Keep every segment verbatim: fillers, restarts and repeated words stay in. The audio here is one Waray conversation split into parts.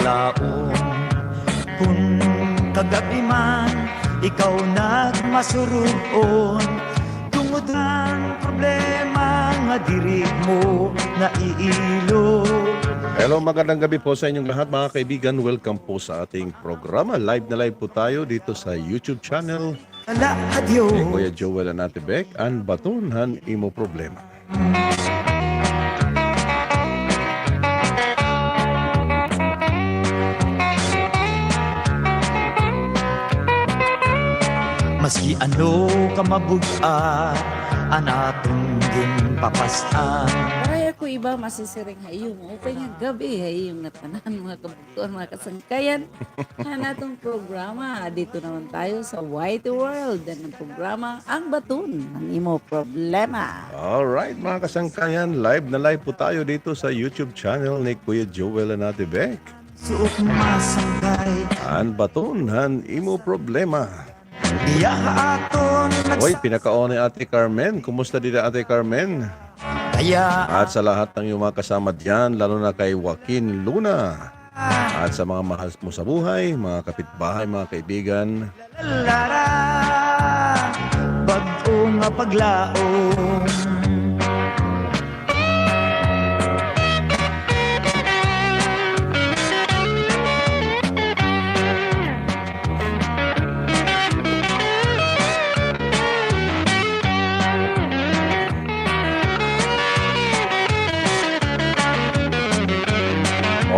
Taon, kun kagab-i man ikaw nagmasurug-on, tungod han problema nga diri mo naiilo. Hello, magandang gabi po sa inyong lahat, mga kaibigan. Welcome po sa ating programa. Live na live po tayo dito sa YouTube channel ni Kuya Joel and Ate Bec, An Baton han Imo Problema. Maski ano ka mabug-at an aton ginpapas-an. Waray ako iba masisiring ha iyo, maupay nga gab-i ha iyo ngatanan, mga kabug-, mga kasangkayan han aton programa. Dito naman tayo sa Y T World, ang programa An Baton han Imo Problema. Alright, mga kasangkayan, live na live po tayo dito sa YouTube channel ni Kuya Joel and Ate Bec. Suot masangkay. An Baton han Imo Problema. Iya ha aton nagsa- Oy, pinakaon ni Ate Carmen. Kumusta dida, Ate Carmen? Kaya at sa lahat ng iyong mga kasama diyan, lalo na kay Joaquin Luna. At sa mga mahal mo sa buhay, mga kapitbahay, mga kaibigan. Lalara, bag-o nga paglaom.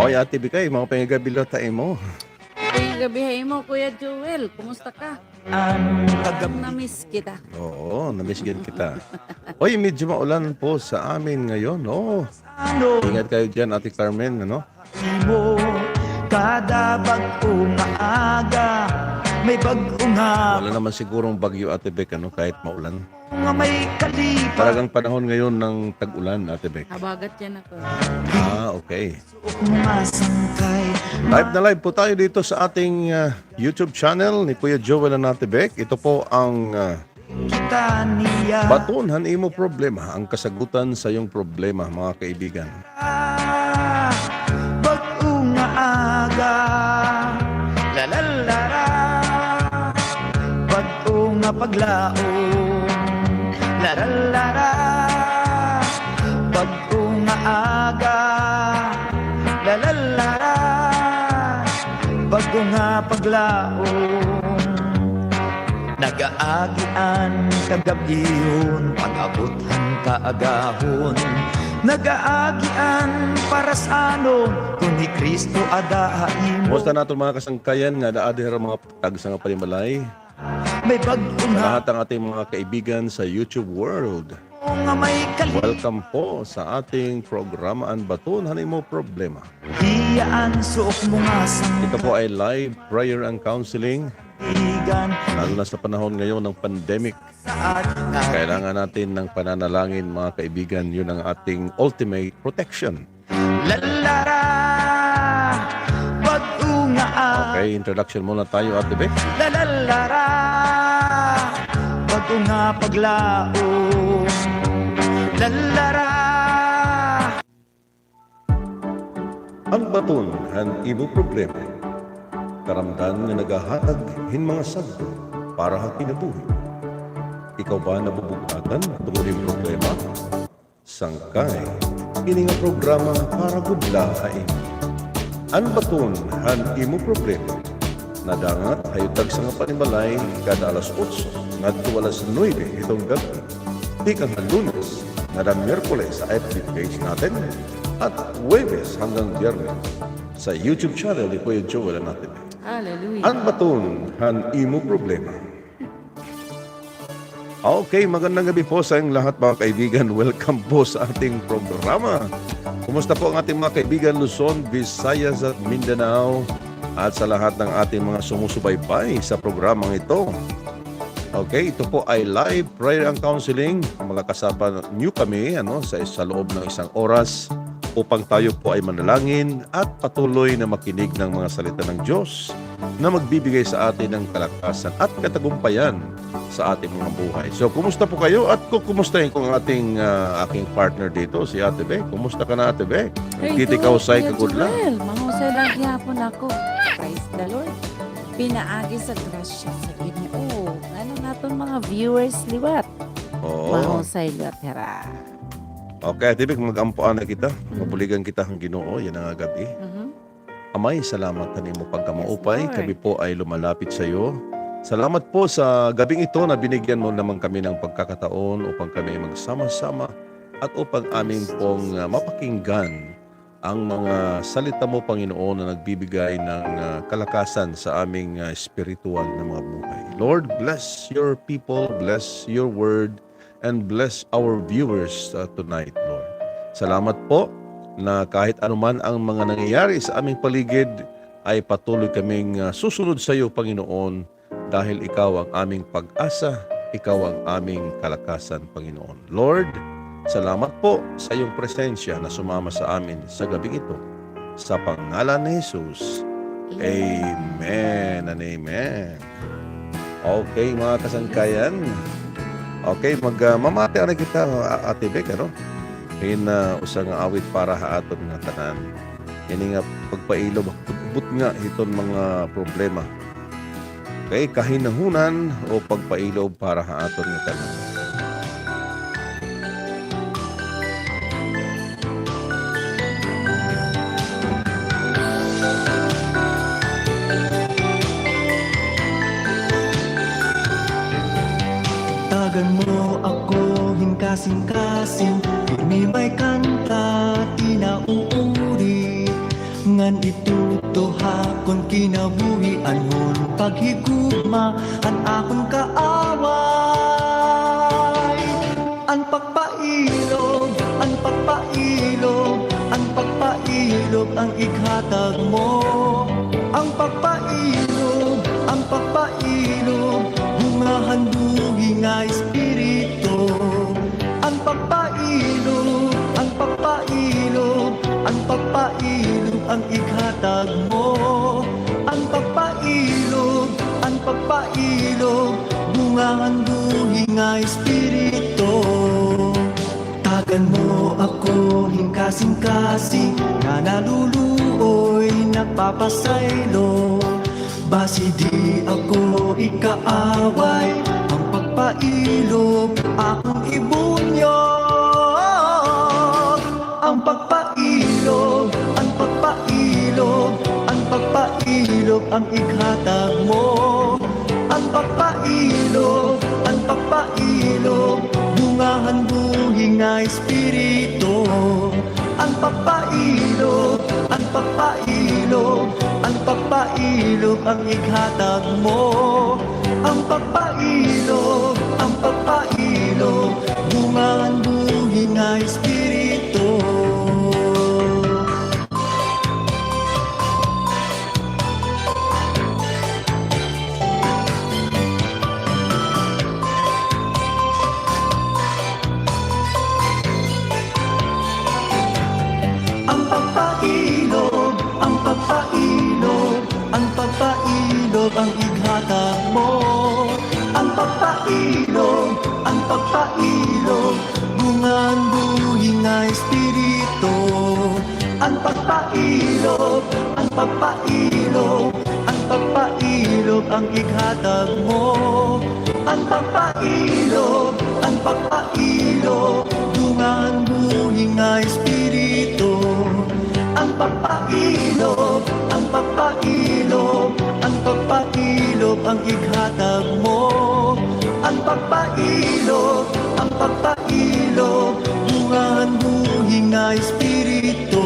Oy, Ate Bikay, mga pangagabi la ta imo. Pangagabi ha imo, Kuya Joel. Kumusta ka? Namiss kita. Oo, namiss din kita. Oy, medyo maulan po sa amin ngayon, no? Ingat kayo diyan, Ate Carmen, ano? Imo, kada bag-o nga aga, may bag-o nga. Wala naman sigurong bagyo, Ate Bec, ano, kahit maulan. Nga may kalipa. Talagang panahon ngayon ng tag-ulan, Ate Bec. Habagat yan ako. Ah, okay. Masangkay. Live na live po tayo dito sa ating, ah, YouTube channel ni Kuya Joel and Ate Bec. Ito po ang, ah, Baton han Imo Problema, ang kasagutan sa iyong problema, mga kaibigan. Bag-o nga aga, lalalara, bag-o nga paglaom, lalalara, bag-o nga aga, lalalara, bag-o nga paglaom. Nagaagi an kagab-ihon, pag-abot han kaagahon. Nagaagi an parasanon, kon hi Kristo ada ha imo. Kumusta naton mga kasangkayan nga ada diri ha mga tagsa nga panimalay? May bag-o nga. Sa lahat ng ating mga kaibigan sa YouTube world. Nga may kali- Welcome po sa ating programa, An Baton han Imo Problema. Iya an suok mo nga sangka. Ito po ay live prayer and counseling. Lalo na sa panahon ngayon ng pandemic, kailangan natin ng pananalangin, mga kaibigan. Yun ang ating ultimate protection. Lalara, bag-o nga a- Okay, introduction muna tayo, Ate Bec. Lalalara, bag-o nga paglaom. Lalara. An Baton han Imo Problema. Karamdan nga nagahatag hin mga sagdo para ha kinabuhi. Ikaw ba nabubug-atan tungod hin problema? Sangkay ini nga programa para gud la ha imo. An Baton han Imo Problema. Nadangat ha iyo tagsa nga panimalay kada alas otso ngadto alas nuebe hiton gab-i. Tikang ha Lunes ngada Miyerkules sa F B page natin at Huwebes hanggang Biyernes sa YouTube channel ni Kuya Joel and Ate Bec. Hallelujah. An Baton han Imo Problema. Okay, magandang gabi po sa inyong lahat, mga kaibigan. Welcome po sa ating programa. Kumusta po ang ating mga kaibigan Luzon, Visayas at Mindanao, at sa lahat ng ating mga sumusubaybay sa programang ito? Okay, ito po ay live prayer and counseling. Makakasama niyo kami, ano, sa, sa loob ng isang oras. upang tayo po ay manalangin at patuloy na makinig ng mga salita ng Diyos na magbibigay sa atin ng kalakasan at katagumpayan sa ating mga buhay. So, kumusta po kayo? At kukumustahin ko ang ating, ah, aking partner dito, si Ate Be. Kumusta ka na, Ate Be? Nagtitikaw say ka gud la. Well, mahusay la gihapon ako. Praise the Lord. Pinaagi sa grasya sa Ginoo. Ano naton mga viewers liwat? Oo. Mahusay liwat hira. Okay, Ate Be, mag-ampo anay kita. Mm. Mabuligan kita han Ginoo yana nga gab-i. Mhm. Amay, salamat han imo pagkamaupay. Yes, Lord. Kami po ay lumalapit sa iyo. Salamat po sa gabing ito na binigyan mo naman kami ng pagkakataon upang kami ay magsama-sama at upang amin pong, ah, mapakinggan ang mga salita mo, Panginoon, na nagbibigay ng, ah, kalakasan sa aming, ah, espiritual na mga buhay. Lord, bless your people, bless your word, and bless our viewers, uh, tonight, Lord. Salamat po na kahit anuman ang mga nangyayari sa aming paligid, ay patuloy kaming, uh, susunod sa iyo, Panginoon, dahil ikaw ang aming pag-asa, ikaw ang aming kalakasan, Panginoon. Lord, salamat po sa iyong presensya na sumama sa amin sa gabing ito. Sa pangalan ni Jesus. Amen. Amen and amen. Okay, mga kasangkayan. Okay, mag, ah, mamati anay kita, a-, Ate Bec, ano? Hin, ah, usa nga awit para ha aton nga tanan. Ini nga pagpailob, butnga hiton mga problema. Okay, kahinahunan o pagpailob para ha aton nga tanan. Tagan mo ako hin kasingkasing, pirmi may kanta, kinauuri. Ngan itutuhakon kinabuhi, anhon paghigugma an akon kaaway. An pagpailob, an pagpailob, an pagpailob an ighatag mo. An pagpailob, an pagpailob, bunga han buhi nga espiritu. An pagpailob, an pagpailob, an pagpailob an ighatag mo. An pagpailob, an pagpailob, bunga han buhi nga espiritu. Tagan mo ako hin kasingkasing nga naluluoy, nagpapasaylo. Basi di ako ikaaway, an pagpailob akon ibunyog. An pagpailob, an pagpailob, an pagpailob an ighatag mo. An pagpailob, an pagpailob, bunga han buhi nga espiritu. An pagpailob, an pagpailob, an pagpailob an ighatag mo. An pagpailob, an pagpailob, bunga han buhi nga espiritu. An pagpailob, an pagpailob, an pagpailob an ighatag mo. An pagpailob, an pagpailob, bunga han buhi nga espiritu. An pagpailob, an pagpailob, an pagpailob an ighatag mo. An pagpailob, an pagpailob, bunga han buhi nga espiritu. An pagpailob, an pagpailob, an pagpailob an ighatag mo. An pagpailob, an pagpailob, bunga han buhi nga espiritu.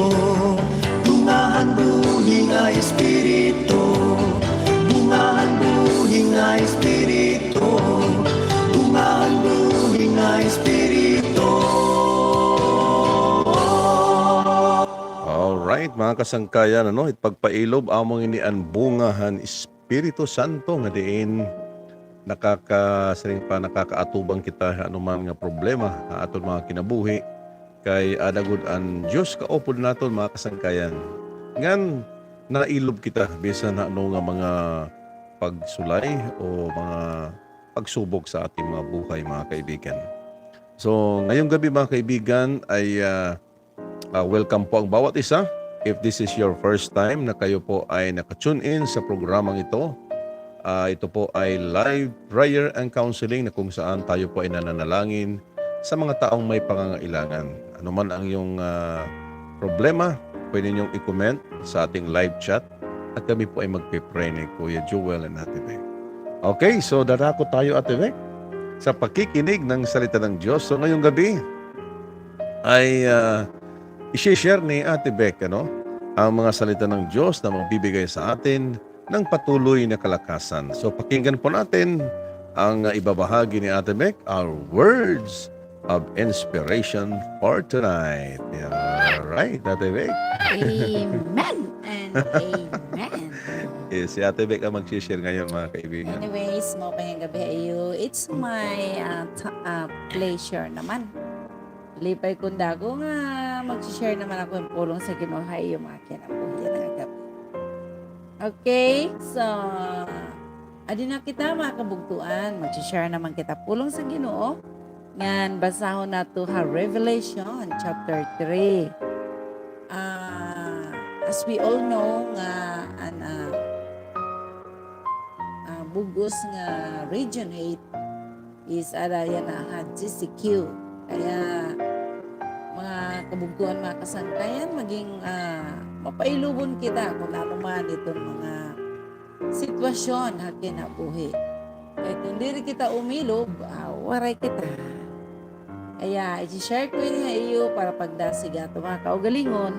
Bunga han buhi nga espiritu. Bunga han buhi nga espiritu. Bunga han buhi nga espiritu. Alright, mga kasangkayan, ano, it pagpailob, amo ngini an bunga han Espiritu Santo nga diin nakaka-, siring pa, nakakaatubang kita ha anuman nga problema ha aton mga kinabuhi. kay ada gud an Diyos kaupod naton, mga kasangkayan. Ngan nailob kita bisan ano nga mga pagsulay o mga pagsubok sa ating mga buhay, mga kaibigan. So, ngayong gabi, mga kaibigan, ay, ah, ah, welcome po ang bawat isa. If this is your first time na kayo po ay naka-tune in sa programang ito, ah, ito po ay live prayer and counseling na kung saan tayo po ay nananalangin sa mga taong may pangangailangan. Ano man ang iyong, ah, problema, pwede niyong i-comment sa ating live chat at kami po ay magpe-pray ni Kuya Joel and Ate Bec. Okay, so dadako tayo, Ate Bec, sa pakikinig ng salita ng Diyos. So ngayong gabi ay, ah, isi-share ni Ate Bec, ano, ang mga salita ng Diyos na magbibigay sa atin ng patuloy na kalakasan. So, pakinggan po natin ang ibabahagi ni Ate Bec, our words of inspiration for tonight. All right, Ate Bec. Amen and amen. Yes, si Ate Bec ang mag-share ngayon, mga kaibigan. Anyways, maupay nga gab-i ha iyo. It's my, ah, t-, ah, pleasure naman. Lipay ko nga mag-share naman ako hin pulong sa Ginoo ha iyo mga kinabuhi nga gab-i. Okay, so, adi na kita, mga kabugtoan. Mag-share naman kita pulong sa Ginoo. Ngan basahon nato ha Revelation chapter three. Ah, as we all know nga an, ah, ah, bug-os nga Region eight is ada yana ha G C Q. Kaya, mga kabugtoan, mga kasangkayan, maging, ah, mapailubon kita kun ano man iton mga sitwasyon ha kinabuhi. Kay kun diri kita umilob, ah, waray kita. Kaya, i-share ko ini ha iyo para pagdasig aton mga kaugalingon.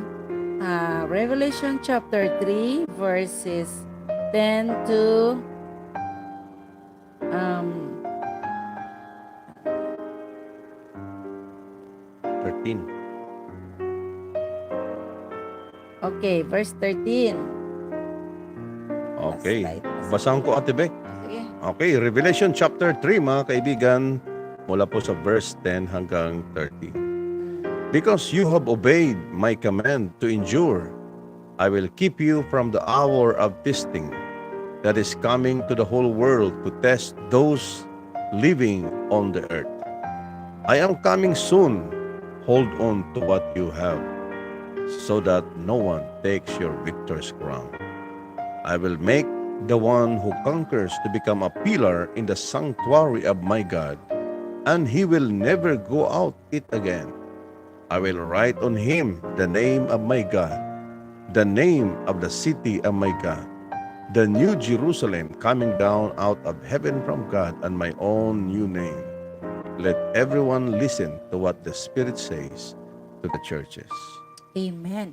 Ah, Revelation chapter three, verses ten to Um, thirteen. Okay, verse thirteen. Okay. Basta ito. Basahon ko, Ate Bec. Sige. Okay, Revelation chapter three, mga kaibigan, mula po sa verse ten hanggang thirteen. Because you have obeyed my command to endure, I will keep you from the hour of testing that is coming to the whole world to test those living on the earth. I am coming soon. Hold on to what you have, so that no one takes your victor's crown. I will make the one who conquers to become a pillar in the sanctuary of my God, and he will never go out it again. I will write on him the name of my God, the name of the city of my God, the new Jerusalem coming down out of heaven from God, and my own new name. Let everyone listen to what the Spirit says to the churches. Amen.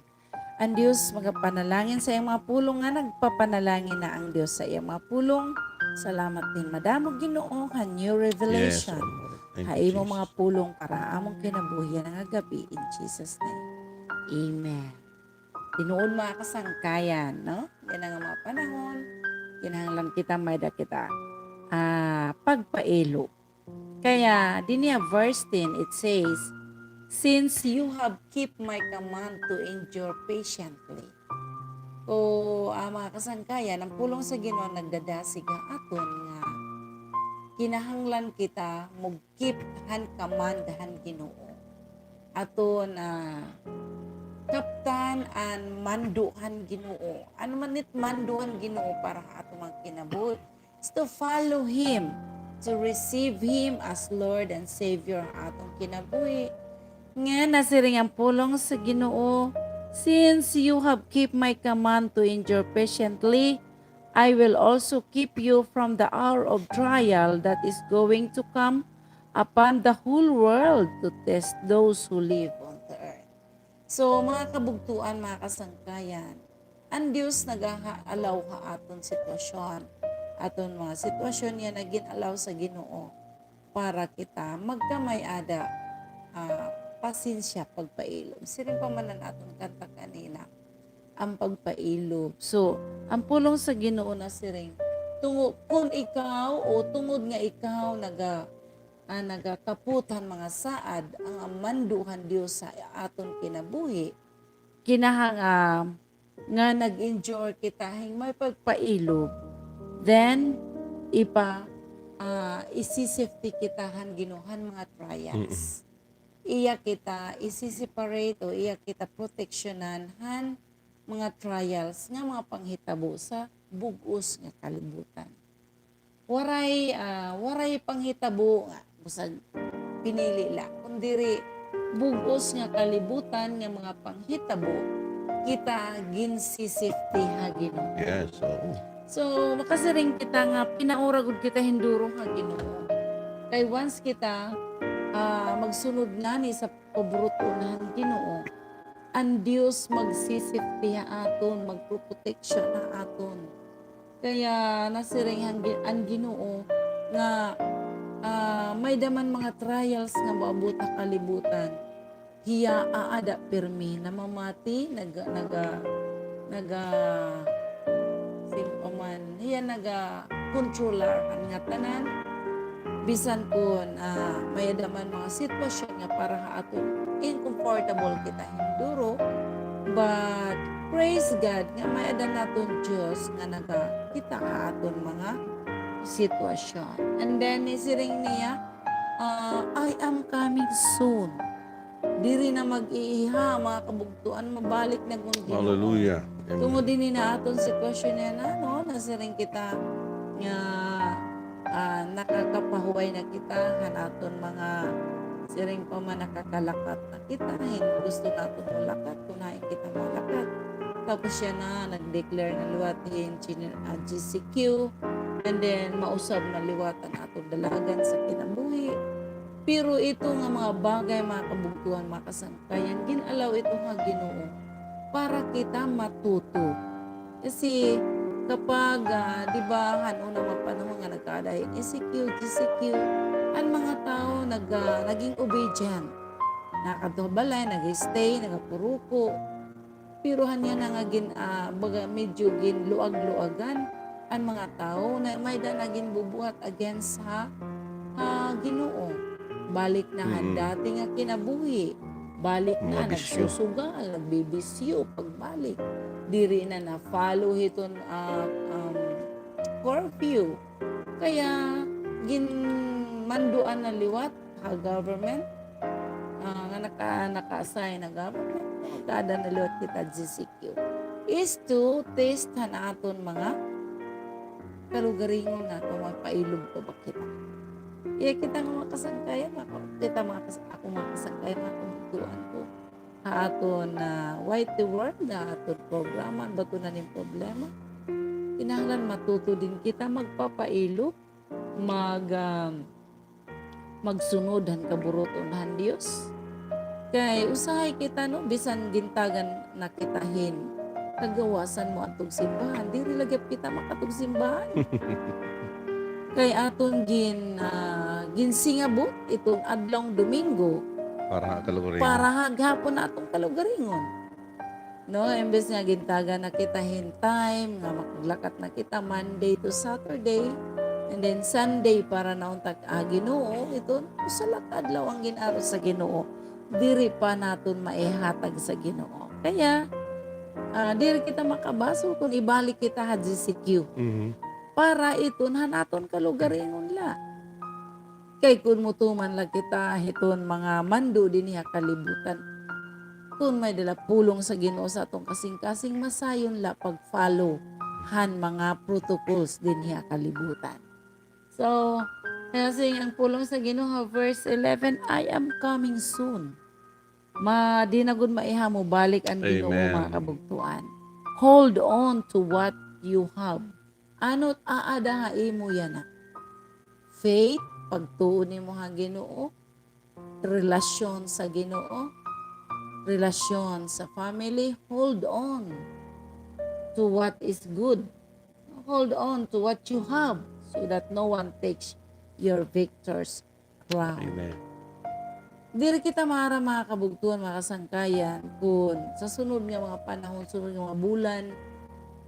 An Diyos magapanalangin sa iyang mga pulong nga nagpapanalangin na an Diyos sa iyang mga pulong. Salamat hin madamo, Ginoo, ha new revelation. Yes, Lord. Thank you, Jesus. Ha imo mga pulong para ha amon kinabuhi yana nga gab-i, in Jesus' name. Amen. Tinuod, mga kasangkayan, no? Yana nga mga panahon, kinahanglan kita, may-ada kita, ah, pagpailob. Kaya, dinhi ha verse ten, it says, "Since you have kept my command to endure patiently." O, ah, mga kasangkayan, an pulong sa Ginoo nagdadasig ha aton nga kinahanglan kita mag-keep han command han Ginoo. Aton, ah, kaptan an mando han Ginoo. Ano man it mando han Ginoo para ha aton mga kinabuhi? Is to follow Him, to receive Him as Lord and Savior ha aton kinabuhi. Ngan nasiring an pulong sa Ginoo, "Since you have kept my command to endure patiently, I will also keep you from the hour of trial that is going to come upon the whole world to test those who live on the earth." So, mga kabugtoan, mga kasangkayan, an Diyos nagaha-allow ha aton sitwasyon. Aton mga sitwasyon nga gin-allow sa Ginoo para kita magkamay-ada, ah, pasensya, pagpailob. Siring pa man an aton kanta kanina, an pagpailob. So, an pulong sa Ginoo nasiring, tungo-, kun ikaw o tungod nga ikaw naga-, ah, nagakapot han mga saad, an mando han Dios ha aton kinabuhi, kinahang, ah, nga nag-endure kita hin may pagpailob. Then, ipa, ah, isi-safety kita han Ginoo han mga trials. Mm-mm. Iya kita isi-separate o iya kita proteksyonan han mga trials nga mga panghitabo sa bug-os nga kalibutan. Waray, ah, waray panghitabo nga, busag pinili la. Kun diri bug-os nga kalibutan nga mga panghitabo, kita ginsi-safety ha Ginoo. Yes, oo. So, makasiring kita nga pinaura gud kita hinduro ha Ginoo. Kay once kita, ah, magsunod ngani sa paburuton han Ginoo, an Dios magsi-safety ha aton, magproproteksyon ha aton. Kaya nasiring han Gi-, an Ginoo nga, ah, may-ada man mga trials nga moabot ha kalibutan, hiya aada pirmi, namamati, naga-, naga-, naga-, sin-, o man, hiya naga-controlar han ngatanan. Bisan kon, ah, may-ada man mga sitwasyon nga para ha aton uncomfortable kita hinduro, but praise God nga may-ada naton Dios nga nagakita ha aton mga sitwasyon. And then, nasiring niya, ah, "I am coming soon." Diri na mag-iiha, mga kabugtuan, mabalik na gud an Ginoo. Hallelujah. Amen. Tungod hini nga aton sitwasyon yana, no? Nasiring kita nga, ah, nakakapahuway na kita han aton mga, siring pa man, nakakalakat na kita. Hin-, gusto naton molakat, kun hain kita molakat. Tapos yana, nag-declare na liwat hin G-, ah, G C Q. And then, mausab na liwat an aton dalagan sa kinabuhi. Pero ito nga mga bagay, mga kabugtuan, mga kasangkayan, gin-allow ito ha Ginoo para kita matuto. Kasi kapag, ah, di ba, han una mga panahon nga nagkaada hin E C Q, G C Q, an mga tawo nag-, ah, naging obedient. Nakadto ha balay, nag-stay, nagapuruko. Pero han yana nga gin-, ah, baga medyo ginluag-luagan an mga tawo, na may-ada na ginbubuhat against ha, ha Ginoo. Balik na han dati nga kinabuhi. Balik na, nagsusugal, nagbibisyo, pagbalik. Diri na na-follow hiton, ah, um, curfew. Kaya ginmanduan na liwat ha government, ah, nga naka-, naka-assign na government, magkaada na liwat kita G C Q. Is to test han aton mga kalugaringon nga kon mapailob pa ba kita. Iya kita nga mga kasangkayan, mga ka-, kita mga kas-, ako mga kasangkayan, mga kabugtuan ko. Ha aton, ah, Y T World, ha aton programa, Batunan hin Problema. Kinahanglan matuto din kita magpapailob, mag, ah, magsunod han kaburuton han Dios. Kay usahay kita, no, bisan gintagan na kita hin kagawasan moadto ha simbahan, diri la gihap kita makadto ha simbahan. Kay aton gin-, ah, ginsingabot iton adlawng Domingo para ha kalugaringon, para ha gihapon naton kalugaringon. No, imbes nga gintagan na kita hin time nga makaglakat na kita Monday to Saturday, and then Sunday para na unta ha Ginoo, iton usa la ka adlaw an gin-aros sa Ginoo. Diri pa naton maihatag sa Ginoo. Kaya, ah, diri kita makabasol kon ibalik kita ha G C Q. Mhm. Para iton han aton kalugaringon la. Kay kon motuman la kita hiton mga mando dinhi ha kalibutan, kon may-ada la pulong sa Ginoo sa aton kasingkasing, masayon la pag-follow han mga protocols dinhi ha kalibutan. So, kaya siring an pulong sa Ginoo ha verse eleven, "I am coming soon." Ma-, di na gud maiha mobalik an Ginoo, mga kabugtuan. Hold on to what you have. Ano it aada ha imo yana? Faith, pagtuo nimo ha Ginoo, relasyon sa Ginoo, relasyon sa family, hold on to what is good. Hold on to what you have so that no one takes your victor's crown. Amen. Diri kita maaram, mga kabugtuan, mga kasangkayan, kun sa sunod nga mga panahon, sunod nga mga bulan,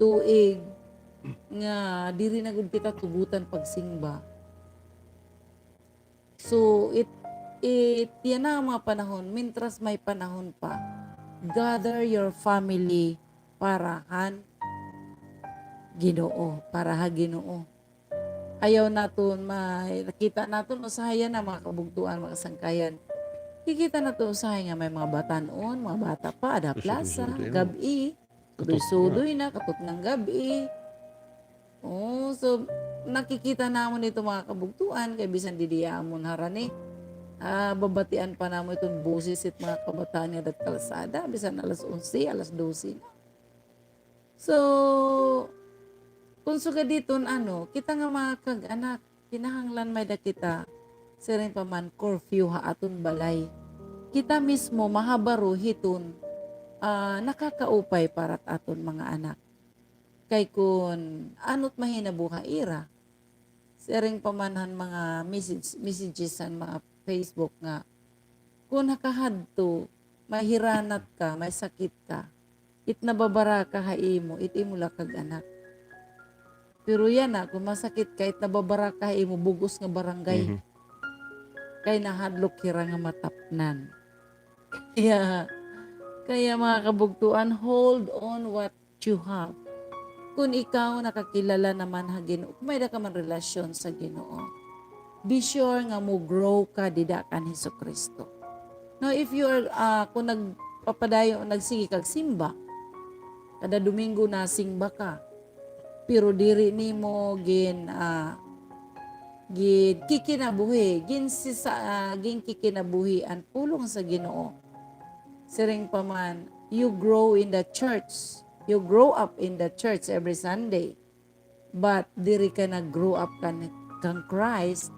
tuig, nga diri na gud kita tugutan pagsingba. So, it, it, yana nga mga panahon, mintras may panahon pa, gather your family para han Ginoo, para ha Ginoo. Ayaw naton ma-, nakita naton usahay yana, mga kabugtoan, mga kasangkayan. Kikita naton usahay nga may mga batan-on, mga bata pa, ada ha plaza, gab-i. Sudoy-sudoy na, katutngan gab-i. Oh, so, nakikita namon ito, mga kabugtoan, kay bisan didi ha amon harani, ah, babatian pa namon iton boses it mga kabataan nga ada ha kalsada, bisan alas onse, alas dose na. So, kon sugad hiton, ano, kita nga mga kag-anak, kinahanglan may-ada kita, siring pa man, curfew ha aton balay. Kita mismo mahabaro hiton, ah, nakakaupay para ha aton mga anak. Kay kon ano it mahinabo ha ira, siring pa man han mga message, messages han mga Facebook nga, kon ha kahadto, may hiranat ka, may sakit ka, it nababaraka ha imo, it imo la kag-anak. Pero yana, kon masakit ka, it nababaraka ha imo, bug-os nga barangay. Mhm. Kay nahadlok hira nga matapnan. Kaya, kaya mga kabugtoan, hold on what you have. Kon ikaw nakakilala naman ha Ginoo, kon may-ada ka man relasyon sa Ginoo, be sure nga mo-grow ka dida kan Hesukristo. Now, if you are, ah, kon nagpapadayon, nagsige kag simba, kada Domingo nasimba ka, pero diri nimo gin-, ah, ginkikinabuhi, ginsisa-, ah, ginkikinabuhi an pulong sa Ginoo. Siring pa man, you grow in the church. You grow up in the church every Sunday. But diri ka nag-grow up kan, kan Christ,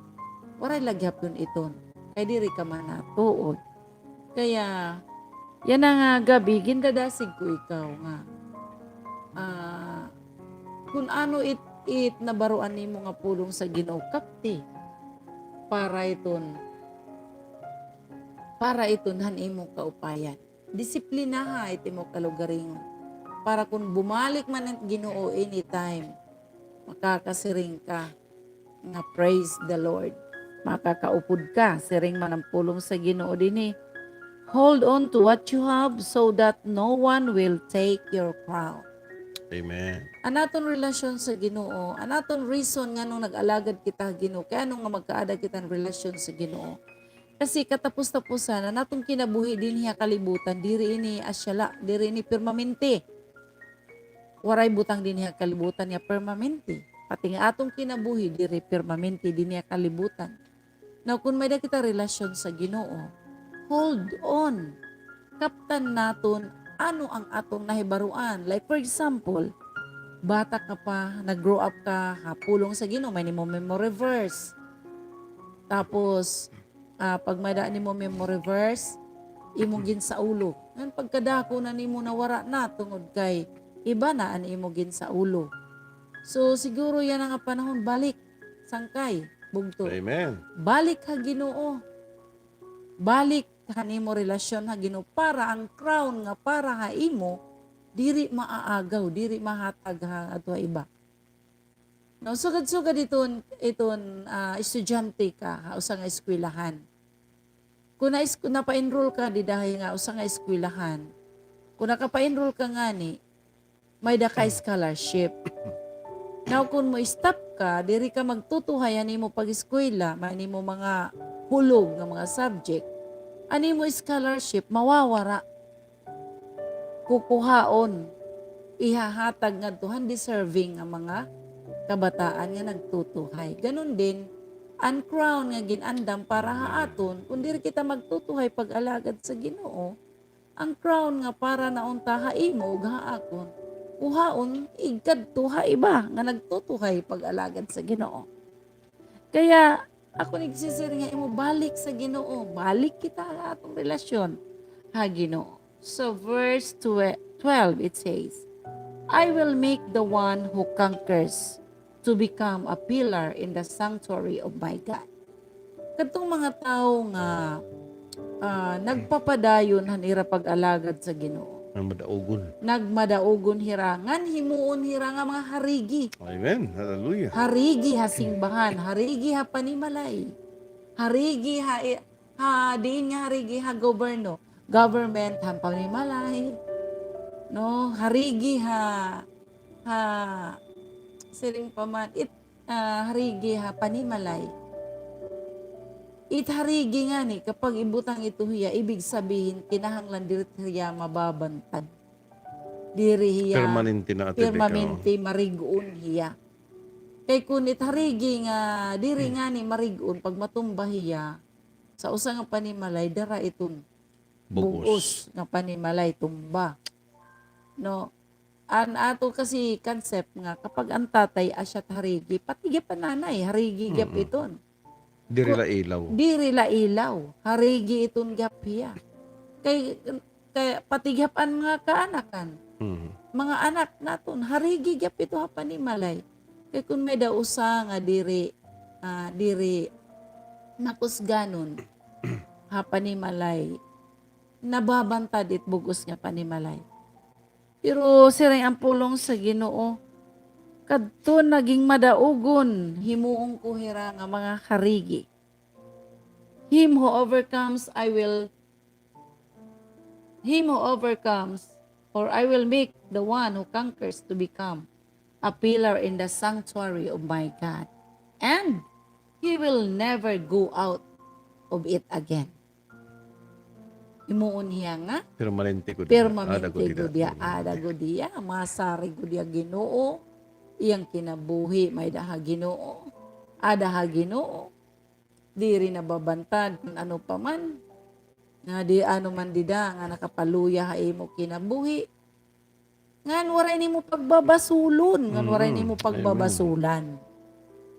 waray la gihapon iton. Kay diri ka manatuod. Kaya, yana nga gab-i, gindadasig ko ikaw nga, ah, kun ano it, it nabaroan nimo nga pulong sa Ginoo, kapti. Para iton, para iton han imo kaupayan. Disiplinaha it imo kalugaringon. Para kun bumalik man an Ginoo anytime, makakasiring ka nga, "Praise the Lord." Makakaupod ka, siring man an pulong sa Ginoo dinhi. Hold on to what you have so that no one will take your crown. Amen. An aton relasyon sa Ginoo, an aton reason nganong nag-alagad kita ha Ginoo, kay ano nga magkaada kita hin relasyon sa Ginoo? Kasi katapos-taposan, an aton kinabuhi dinhi ha kalibutan, diri ini asya la, diri ini permanente. Waray butang dinhi ha kalibutan nga permanente. Pati nga aton kinabuhi, diri permanente dinhi ha kalibutan. Now, kun may-ada kita relasyon sa Ginoo, hold on. Kaptan naton ano an aton nahibaroan. Like, for example, bata ka pa, nag-grow up ka ha pulong sa Ginoo, may-ada nimo memory verse. Tapos, ah, pag may-ada nimo memory verse, imo ginsaulo. Ngan pagkadako na nimo, nawara na tungod kay iba na an imo ginsaulo. So, siguro yana nga panahon, balik, sangkay, bugto. Amen. Balik ha Ginoo. Balik han imo relasyon ha Ginoo para an crown nga para ha imo diri maaagaw, diri mahatag ha adto ha iba. No, sugad-sugad iton, iton, ah, estudyante ka ha usa nga eskwelahan. Kun na-, kun napa-enroll ka dida ha usa nga eskwelahan, kun nakapa-enroll ka ngani, may-ada ka scholarship. Now, kun mo-stop ka, diri ka magtutuhay han imo pag-eskwela, may-ada nimo mga hulog nga mga subject, an imo scholarship mawawara. Kukuhaon, ihahatag ngadto han deserving nga mga kabataan nga nagtutuhay. Ganun din, an crown nga gin-andam para ha aton, kun diri kita magtutuhay pag-alagad sa Ginoo, an crown nga para na unta ha imo ug ha akon, kuhaon, igkadto ha iba nga nagtutuhay pag-alagad sa Ginoo. Kaya, ako nagsisiring nga imo balik sa Ginoo, balik kita ha aton relasyon ha Ginoo. So, verse twe-, twelve, it says, "I will make the one who conquers to become a pillar in the sanctuary of my God." Kadtong mga tawo nga, ah, nagpapadayon han ira pag-alagad sa Ginoo. Nagmadaugon. Nagmadaugon hira, ngan himuon hira nga mga harigi. Amen. Hallelujah. Harigi ha simbahan, harigi ha panimalay. Harigi ha, ha, diin nga harigi ha goberno. Government, han panimalay. No, harigi ha, ha, siring pa man, it, ah, harigi ha panimalay. It harigi ngani, kapag ibutang ito hiya, ibig sabihin, kinahanglan diri hiya mababantad. Diri hiya permanente na ati, permanente, marig-on hiya. Kay kun it harigi nga diri ngani marig-on, pag matumba hiya, sa usa nga panimalay, dara iton bug-os, bug-os nga panimalay, tumba. No? An ato kasi concept nga, kapag an tatay asya harigi, pati gihap an nanay, harigi gihap iton. Diri la ilaw. Diri la ilaw. Harigi iton gihap hiya. Kay, kay pati gihap an mga kaanakan. Mhm. Mga anak naton, harigi gihap ito ha panimalay. Kay kun may-ada usa nga diri, ah, diri makusganon ha panimalay, nababantad it bug-os nga panimalay. Pero siring an pulong sa Ginoo, kadto naging madaugon, himuon ko hira nga mga harigi. Him who overcomes, I will, him who overcomes, or I will make the one who conquers to become a pillar in the sanctuary of my God, and he will never go out of it again. Himuon hiya nga permanente gud hiya, permanente gud hiya, ada gud hiya, masarig gud hiya Ginoo, iyang kinabuhi may-ada ha Ginoo, ada ha Ginoo, diri nababantad kun ano pa man, nga di ano man dida nga nakapaluya ha imo kinabuhi. Ngan waray nimo pagbabasulon, ngan waray nimo pagbabasulan.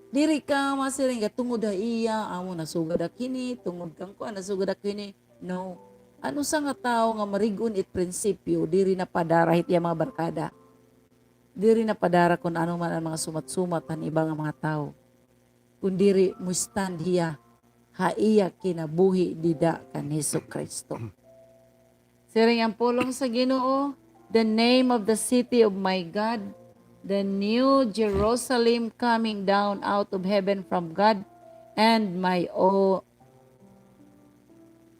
Diri ka masiring nga tungod ha iya, amo nasugad ak hini, tungod kan kuan nasugad ak hini. No. An usa nga tawo nga marig-on it prinsipyo, diri na padara hit iya mga barkada. Diri na padara kun ano man an mga sumat-sumat han iba nga mga tawo. Kun diri mo-stand hiya ha iya kinabuhi dida kan Jesu-Cristo. Siring an pulong sa Ginoo, the name of the city of my God, the new Jerusalem coming down out of heaven from God, and my o-,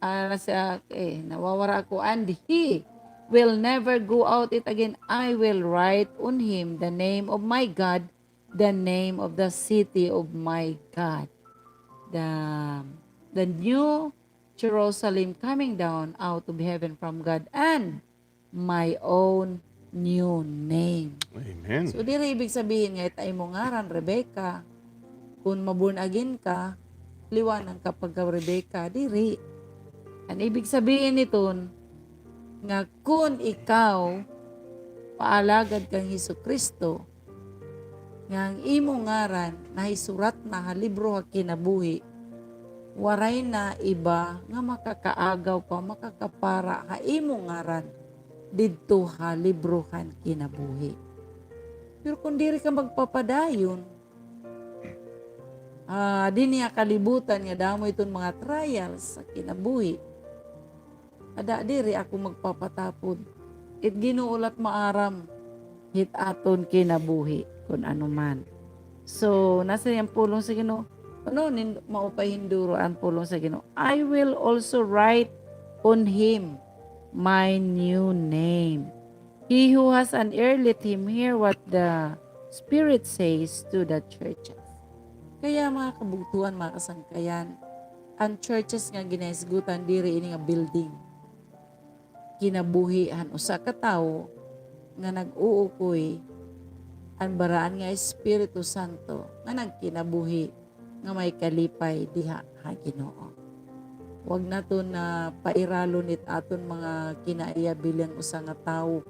ah, sa, eh, nawawara ako, and he will never go out it again. I will write on him the name of my God, the name of the city of my God, the, the new Jerusalem coming down out of heaven from God, and my own new name. Amen. So, diri ibig sabihin nga it imo ngaran, Rebecca, kun ma-born again ka, liwanan ka pagka-Rebecca, diri. An ibig sabihin niton, nga kun ikaw paalagad kan Jesu-Cristo, nga an imo ngaran nahisurat na ha libro ha kinabuhi, waray na iba nga makakaagaw pa, makakapara ha imo ngaran didto ha libro han kinabuhi. Pero kun diri ka magpapadayon, ah, dinhi ha kalibutan nga damo iton mga trials sa kinabuhi. Ada diri ako magpapatapod. It Ginoo la it maaram hit aton kinabuhi kun ano man. So, nasiring an pulong sa Ginoo. Ano, nin-, maupay hinduro an pulong sa Ginoo. I will also write on him my new name. He who has an ear, let him hear what the Spirit says to the churches. Kaya, mga kabugtuan, mga kasangkayan, an churches nga ginahisgutan diri ini nga building. Kinabuhi han usa ka tawo nga nag-uukoy an baraan nga Espiritu Santo nga nagkinabuhi nga may kalipay diha ha Ginoo. Huwag naton na pairalon it aton mga kinaiya bilang usa nga tawo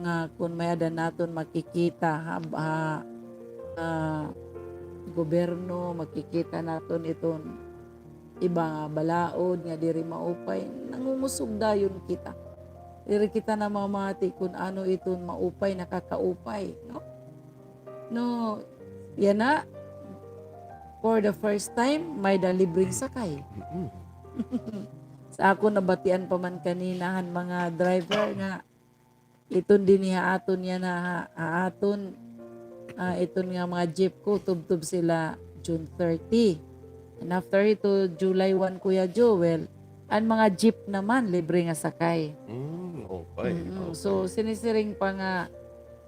nga kun may-ada naton makikita ha, ha, ha gobyerno, makikita naton iton iba nga balaod nga diri maupay, nangungusog dayon kita. Diri kita namamati kun ano iton maupay, nakakaupay, no? No, yana, for the first time, may-ada libreng sakay. Mm-mm. Sa akon nabatian pa man kanina han mga driver nga iton dinhi ha aton yana, ha, ha aton, ah, iton nga mga jeep ko, tubtob sila June thirty. And after ito, July one, Kuya Joel, an mga jeep naman, libre nga sakay. Mm, okay, mm, okay. So, sinisiring pa nga,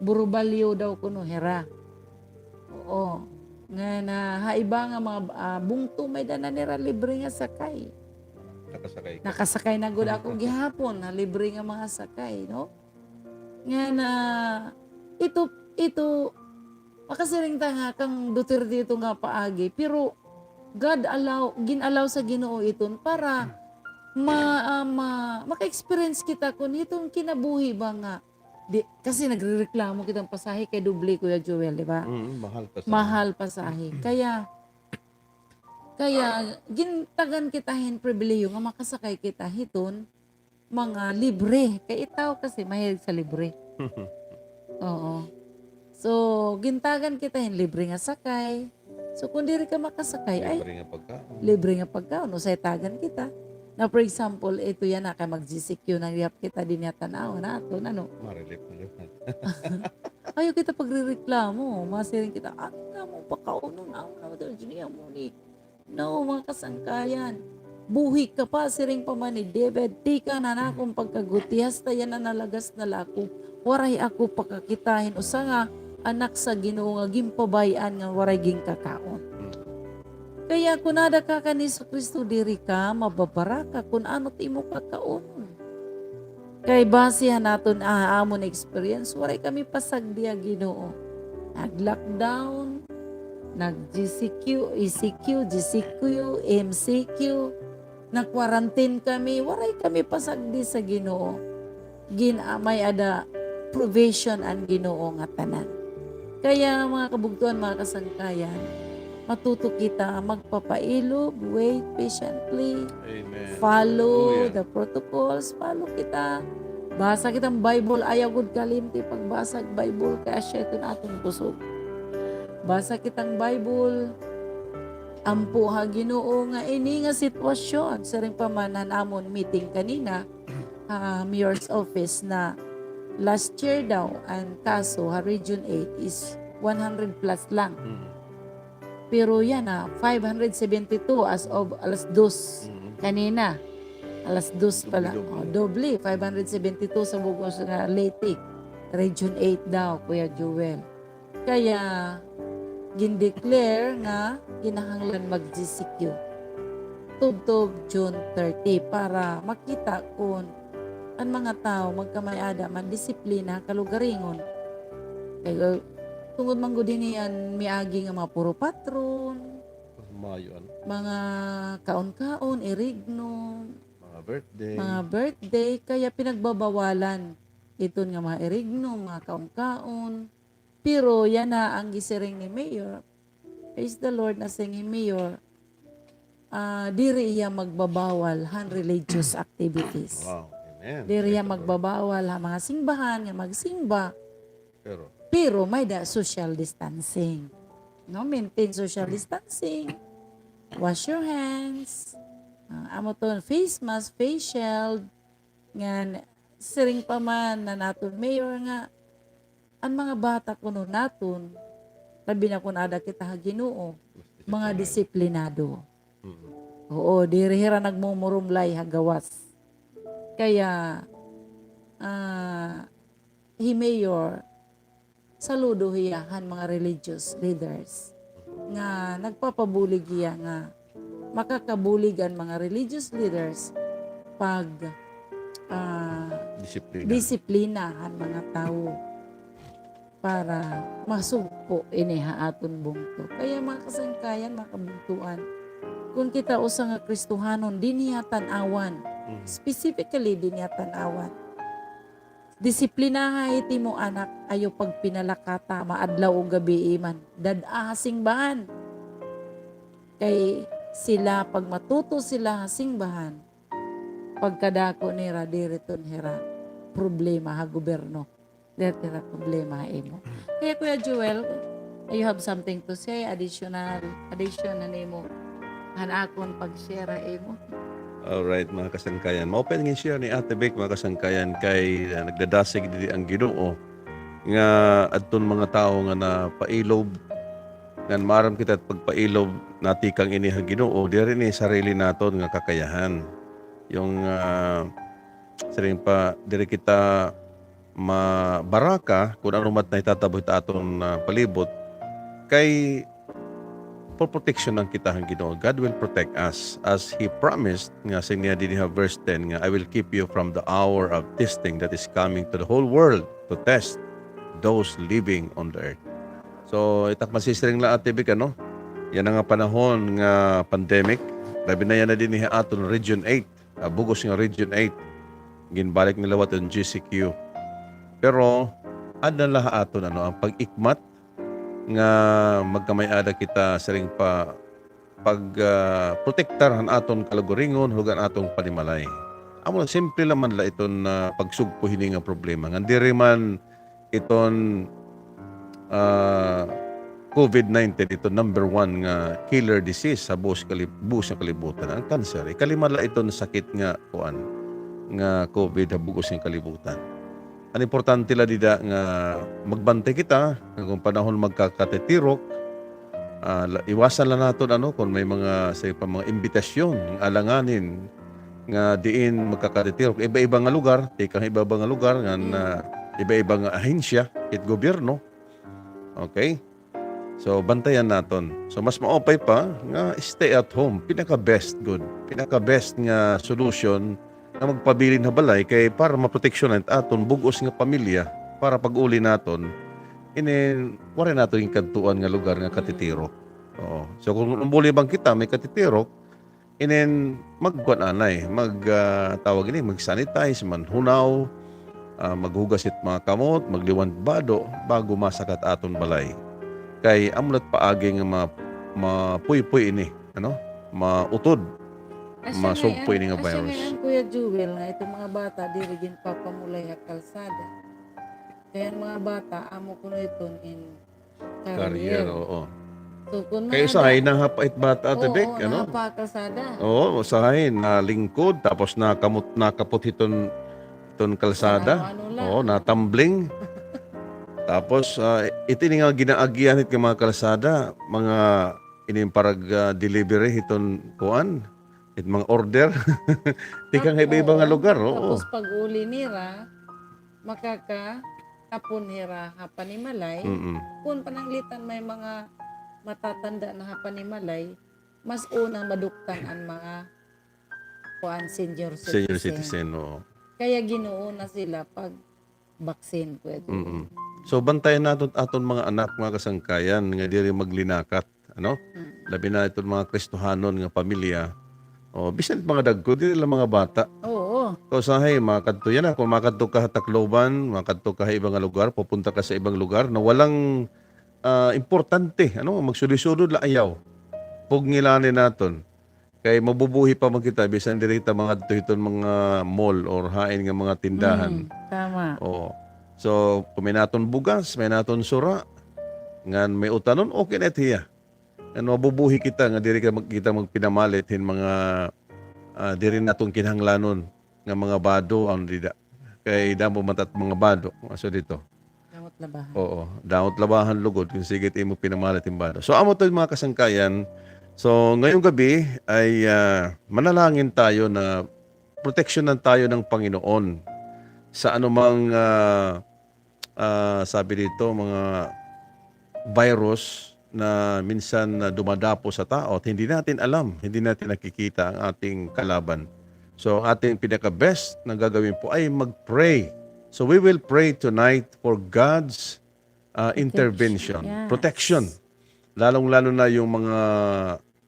burubalyo daw kuno hira. Oo. Nga na, ha iba nga mga, ah, bungto, may-ada na nira libre nga sakay. Nakasakay ka. Nakasakay na gud ako gihapon, ha libre nga mga sakay, no? Nga na, ito, ito, makasiring ta nga kang Duterte ito nga paagi, pero God allow, gin-allow sa Ginoo iton para ma-, ah, ma-, maka-experience kita kun iton kinabuhi ba nga. Di, kasi nagrereklamo kita hin pasahe kay doble, Kuya Joel, di ba? Mm, mahal pasahe. Mahal pasahe. Kaya, kaya gintagan kita hin pribilehiyo nga makasakay kita hiton mga libre. Kay itaw kasi mahilig sa libre. Oo. So, gintagan kita hin libre nga sakay. So, kung diri ka makasakay, ay, libre nga pagkaon. Libre nga pagkaon. Usahay tagan kita. Na, for example, ito yana kay mag-G C Q na gihap kita dinhi ha tan-awon naton, ano? Marelate na gihap. Ayaw kita pagrereklamo. Masiring kita, "Ano nga mo pakaunon? Amo na, Virginia mo ni." No, mga kasangkayan. Buhi ka pa, siring pa man ni David, tikang han akon pagkagutiay hasta yana nalagas na la ako. Waray ako pakakita hin usa nga anak sa Ginoo nga ginpabay-an nga waray ginkakaon. Kaya kun aada ka kan Jesu-Cristo, diri ka mababaraka kun ano it imo kakaunon. Kay base han aton, ah, amon experience, waray kami pasagdi ha Ginoo. Nag-lockdown, nag-G C Q, E C Q, G C Q, M C Q, nag-quarantine kami, waray kami pasagdi sa Ginoo. Gin-, ah, may-ada provision an Ginoo nga tanan. Kaya, mga kabugtoan, mga kasangkayan, matuto kita magpapailob, wait patiently, follow the protocols, follow kita. Basa kita hin Bible, ayaw gud kalimti pagbasa hin Bible, kay asya iton aton kusog. Basa kita hin Bible, ampo ha Ginoo nga ini nga sitwasyon, siring pa man han amon meeting kanina, ha mayor's office na last year daw, an kaso ha Region eight is one hundred plus lang. Mm. Pero yana, five hundred seventy-two as of alas dos kanina. Alas dos pa la. Doble, doble. O, doble, five hundred seventy-two sa bug-os nga Leyte. Region eight daw, Kuya Joel. Kaya, gin-declare nga kinahanglan mag-G C Q tubtob June thirty para makita kon an mga tawo magkamay-ada man disiplina ha kalugaringon. Kay, uh, tungod man gud hini an miagi nga mga puro patron, mga kaon-kaon, irigno, mga birthday, mga birthday, kaya pinagbabawalan iton nga mga irigno, mga kaon-kaon. Pero yana an gisiring ni Mayor. Praise the Lord, nasiring hi Mayor, ah, diri hiya magbabawal han religious activities. Wow, amen. Diri hiya magbabawal ha mga singbahan nga magsimba. Pero, pero may-ada social distancing. No, maintain social distancing. Wash your hands. Ah, amo iton, face mask, face shield. Ngan, siring pa man han aton mayor nga, an mga bata kuno naton, labi na kon aada kita ha Ginoo, mga disiplinado. Mm. Oo, diri hira nagmumurumlay ha gawas. Kaya, ah, hi Mayor, saludo hiya han mga religious leaders nga nagpapabulig hiya nga makakabulig an mga religious leaders pag, ah, disiplina, disiplina han mga tawo para masugpo ini ha aton bungto. Kaya, mga kasangkayan, mga kabugtoan, kon kita usa nga Kristohanon dinhi ha Tanauan, mm, specifically dinhi ha Tanauan, disiplinaha it imo anak, ayaw pagpinalakata, maadlaw o gabii man. Dad-a ha singbahan. Kay sila, pag matuto sila ha singbahan, pagkadako nira, diri iton hira problema ha gobyerno. Diri hira problema ha imo. Kaya, Kuya Joel, you have something to say, additional, addition na nimo han akon pag-share ha imo? Alright, mga kasangkayan. Maupay nga i-share ni Ate Bec, mga kasangkayan, kay, ah, nagdadasig didi an Ginoo nga adton mga tawo nga napailob, ngan maaram kita pagpailob natikang ini ha Ginoo, diri ini sarili naton nga kakayahan. Yung, ah, siring pa, diri kita mabaraka kun ano man it nahitatabo hit aton, ah, palibot, kay poproteksyonan kita han Ginoo. God will protect us as He promised, nga siring niya dinhi ha verse ten nga, "I will keep you from the hour of testing that is coming to the whole world to test those living on the earth." So, it ak masisiring la, Ate Vic, ano? Yana nga panahon nga pandemic, labi na yana dinhi ha aton Region eight, ah, bug-os nga Region eight. Ginbalik na liwat an G C Q. Pero, aada la ha aton, ano, an pag-ikmat nga magkamay-ada kita siring pa pag, ah, protektar han aton kalugaringon, hulugan aton panimalay. Amo la, simple la man la iton, ah, pagsugpo hini nga problema. Ngan diri man iton, ah, COVID nineteen, iton number one nga killer disease ha buos kalib-, buos nga kalibutan, an cancer. Ikalima la iton sakit nga, kuan, nga COVID ha bug-os nga kalibutan. An importante la dida nga magbantay kita, nga kon panahon magkakatitirok, ah, la-, iwasan la naton, ano, kon may mga, say pa, mga imbitasyon, alanganin, nga diin magkakatitirok. Iba-iba nga lugar, tikang iba-iba nga lugar, ngan, ah, iba-iba nga ahensya, it gobyerno. Okay? So, bantayan naton. So, mas maupay pa nga stay at home. Pinaka-best gud. Pinaka-best nga solution nga magpabilin ha balay kay para maproteksyonan it aton bug-os nga pamilya para pag-uli naton, inin, waray naton ginkadtuan nga lugar nga katitirok. Oo. So, kon umuli man kita, may katitirok, inin magkuan anay, mag, ah, tawag ini, mag-sanitize, manhunaw, ah, maghugas it mga kamot, magliwan bado bago masaka it aton balay. Kay amo la it paagi nga ma-, mapuypoy ini, ano? Mautod, masugpo ini nga virus. Asya ngay-an, Kuya Jewel, nga iton mga bata diri ginpapamulay ha kalsada. Kay an mga bata, amo kuno iton in Carrier, oo. So, kun kay usahay nahapa it bata, Ate Bec, ano? Nahapa kalsada. Oo, usahay nalingkod, tapos nakamot-, nakapot hiton, hiton kalsada. Oo, natumbling. Tapos, ah, ito ini nga ginaagian hit nga mga kalsada, mga ining parag, ah, delivery hiton kuan, hit mga order. Tikang iba-iba nga lugar, oo. Tapos pag-uli nira, makakatapon hira ha panimalay. Kun pananglitan may mga matatanda na ha panimalay, mas unang maduktan an mga kuan, senior citizen. Senior citizen, oo. Kaya ginuuna sila pag-vaccine, Kuya Jun. So, bantayan naton aton mga anak, mga kasangkayan, nga diri maglinakat. Ano? Labi na iton mga Kristohanon nga pamilya. O, bisan mga dagko, diri la mga bata. Oo. Kay usahay, makadto yana, kon makadto ka ha Tacloban, makadto ka ha iba nga lugar, pupunta ka sa ibang lugar na walang, ah, importante, ano, magsulod-sulod la, ayaw. Pugngilani naton. Kay mabubuhi pa man kita, bisan diri kita mangadto hiton mga mall or hain nga mga tindahan. Mm, tama. Oo. So, kon may naton bugas, may naton sura, ngan may utanon, okay na it hiya. Ngan mabubuhi kita nga diri ka mag-, kita magpinamalit hin mga, ah, diri naton kinahanglanon nga mga bado, ano dida. Kay damo man it at mga bado, aso dito. Damo't labahan. Oo, damo't labahan lugod kon sige it imo pinamalit hin bado. So, amo to, mga kasangkayan. So, ngayong gabi ay, ah, manalangin tayo na proteksyonan tayo ng Panginoon sa anumang, ah, ah, sabi dito, mga virus na minsan na dumadapo sa tao at hindi natin alam, hindi natin nakikita ang ating kalaban. So, ang ating pinaka-best na gagawin po ay mag-pray. So, we will pray tonight for God's, ah, intervention, protection. Lalong-lalo na yung mga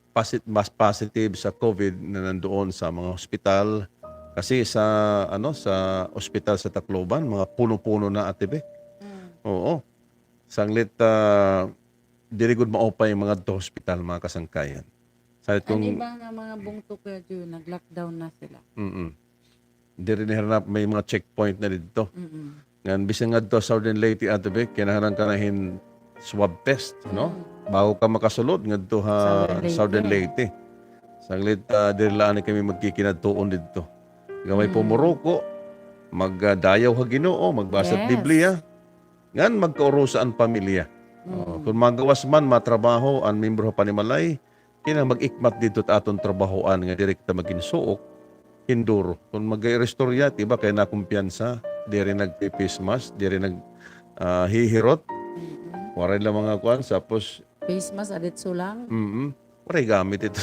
posit-, mas positive sa COVID na nandoon sa mga hospital. Kasi sa, ano, sa ospital sa Tacloban, mga puno-puno na, Ate Bec. Oo. Sanglit, ah, diri gud maupay mangadto hospital, mga kasangkayan. Sanglit an iba nga mga bungto, Kuya Jun, nag-lockdown na sila. Mm-mm. Diri na hira na, may mga checkpoint na didto. Ngan bisan ngadto ha Southern Leyte, Ate Bec, kinahanglan ka na hin swab test, no? Bago ka makasulod ngadto ha Southern Leyte. Sanglit, ah, diri la anay kami magkikinadtuon didto. Gamay pumuruko, mag, ah, dayaw ha Ginoo, magbasa Biblia, ngan magkaurusa an pamilya. Oh, kon magawas man, matrabaho an membro ha panimalay, kinahanglan mag-ikmat didto ha aton trabahoan nga diri kita magin suok, hinduro. Kon mag-iristorya, it iba kay nakumpiyansa, diri nagpi-face mask, diri nag, ah, hihirot. Waray la mga kuan, tapos face mask, aditso lang. Mm. Waray gamit ito.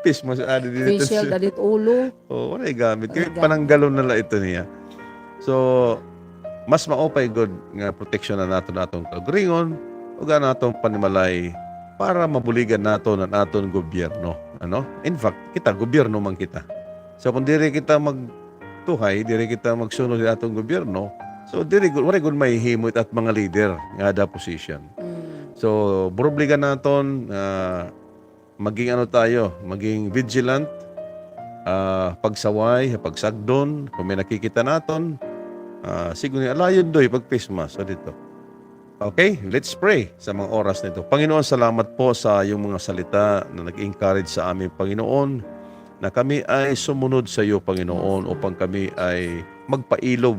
Face mask, adi dito. Face shield, adit ulo. Oh, waray gamit. Kay pananggalon na la ito niya. So, mas maupay gud nga proteksyonan naton aton kaugalingon ug an aton panimalay para mabuligan naton an aton gobyerno, ano? In fact, kita, gobyerno man kita. So, kon diri kita magtuhay, diri kita magsunod sa aton gobyerno, so, diri gud, waray gud mahihimo it at mga leader nga ada position. So, burubligan naton, ah, maging ano tayo, maging vigilant, ah, pagsaway, pagsagdon, kon may nakikita naton, ah, sigun ni alayod doy, pag-face mask, so dito. Okay, let's pray sa mga oras na ito. Panginoon, salamat po sa iyong mga salita na nag-encourage sa amin, Panginoon, na kami ay sumunod sa iyo, Panginoon, upang kami ay magpailob.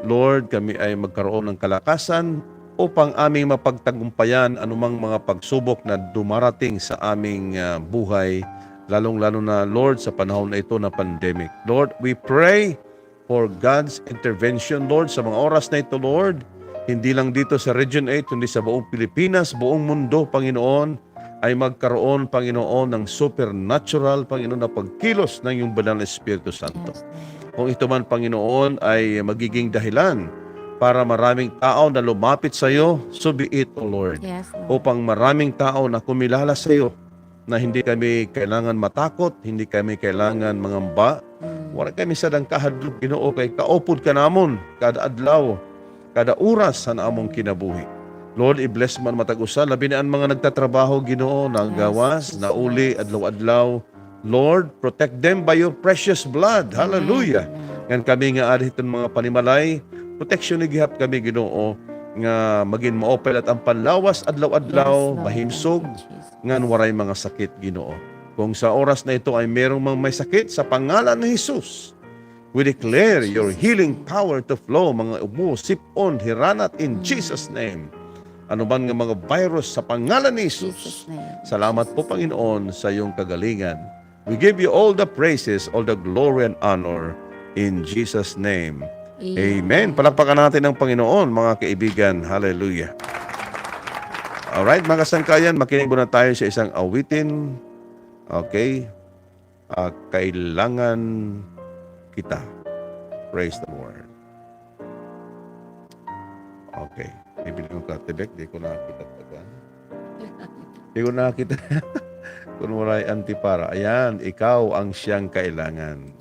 Lord, kami ay magkaroon ng kalakasan upang aming mapagtagumpayan anumang mga pagsubok na dumarating sa aming, ah, buhay, lalong-lalo na, Lord, sa panahon na ito na pandemic. Lord, we pray for God's intervention, Lord, sa mga oras na ito, Lord. Hindi lang dito sa Region eight, kundi sa buong Pilipinas, buong mundo, Panginoon, ay magkaroon, Panginoon, ng supernatural, Panginoon, na pagkilos ng iyong banal na Espiritu Santo. Yes, Lord. Kung ito man, Panginoon, ay magiging dahilan para maraming tao na lumapit sa iyo, so be it, O Lord. Yes, Lord. Upang maraming tao na kumilala sa iyo, na hindi kami kailangan matakot, hindi kami kailangan mangamba. Waray kami sadang kahadlok, Ginoo, kay kaupod ka namon kada adlaw, kada oras han amon kinabuhi. Lord, i-bless man matag usa, labi na an mga nagtatrabaho, Ginoo, nagawas, nauli, adlaw-adlaw. Lord, protect them by your precious blood. Hallelujah. Ngan kami nga adi hiton mga panimalay, proteksyon ni gihap kami, Ginoo, nga magin maupay la it amon panlawas adlaw-adlaw, mahimsog, ngan waray mga sakit, Ginoo. Kung sa oras na ito ay merong mga may sakit, sa pangalan ni Jesus, we declare your healing power to flow, mga ubo, sip-on, hiranat, in Jesus' name. Ano man nga mga virus, sa pangalan ni Jesus. Salamat po, Panginoon, sa iyong kagalingan. We give you all the praises, all the glory and honor in Jesus' name. Amen. Palakpakan natin ang Panginoon, mga kaibigan. Hallelujah. Alright, mga kasangkayan, makinig muna tayo sa isang awitin. Okay. Ah, Kailangan Kita. Praise the Lord. Okay. Bibili ko katibek, di ko nakita. Di ko nakita. Kun waray antipara. Ayan, ikaw ang siyang kailangan.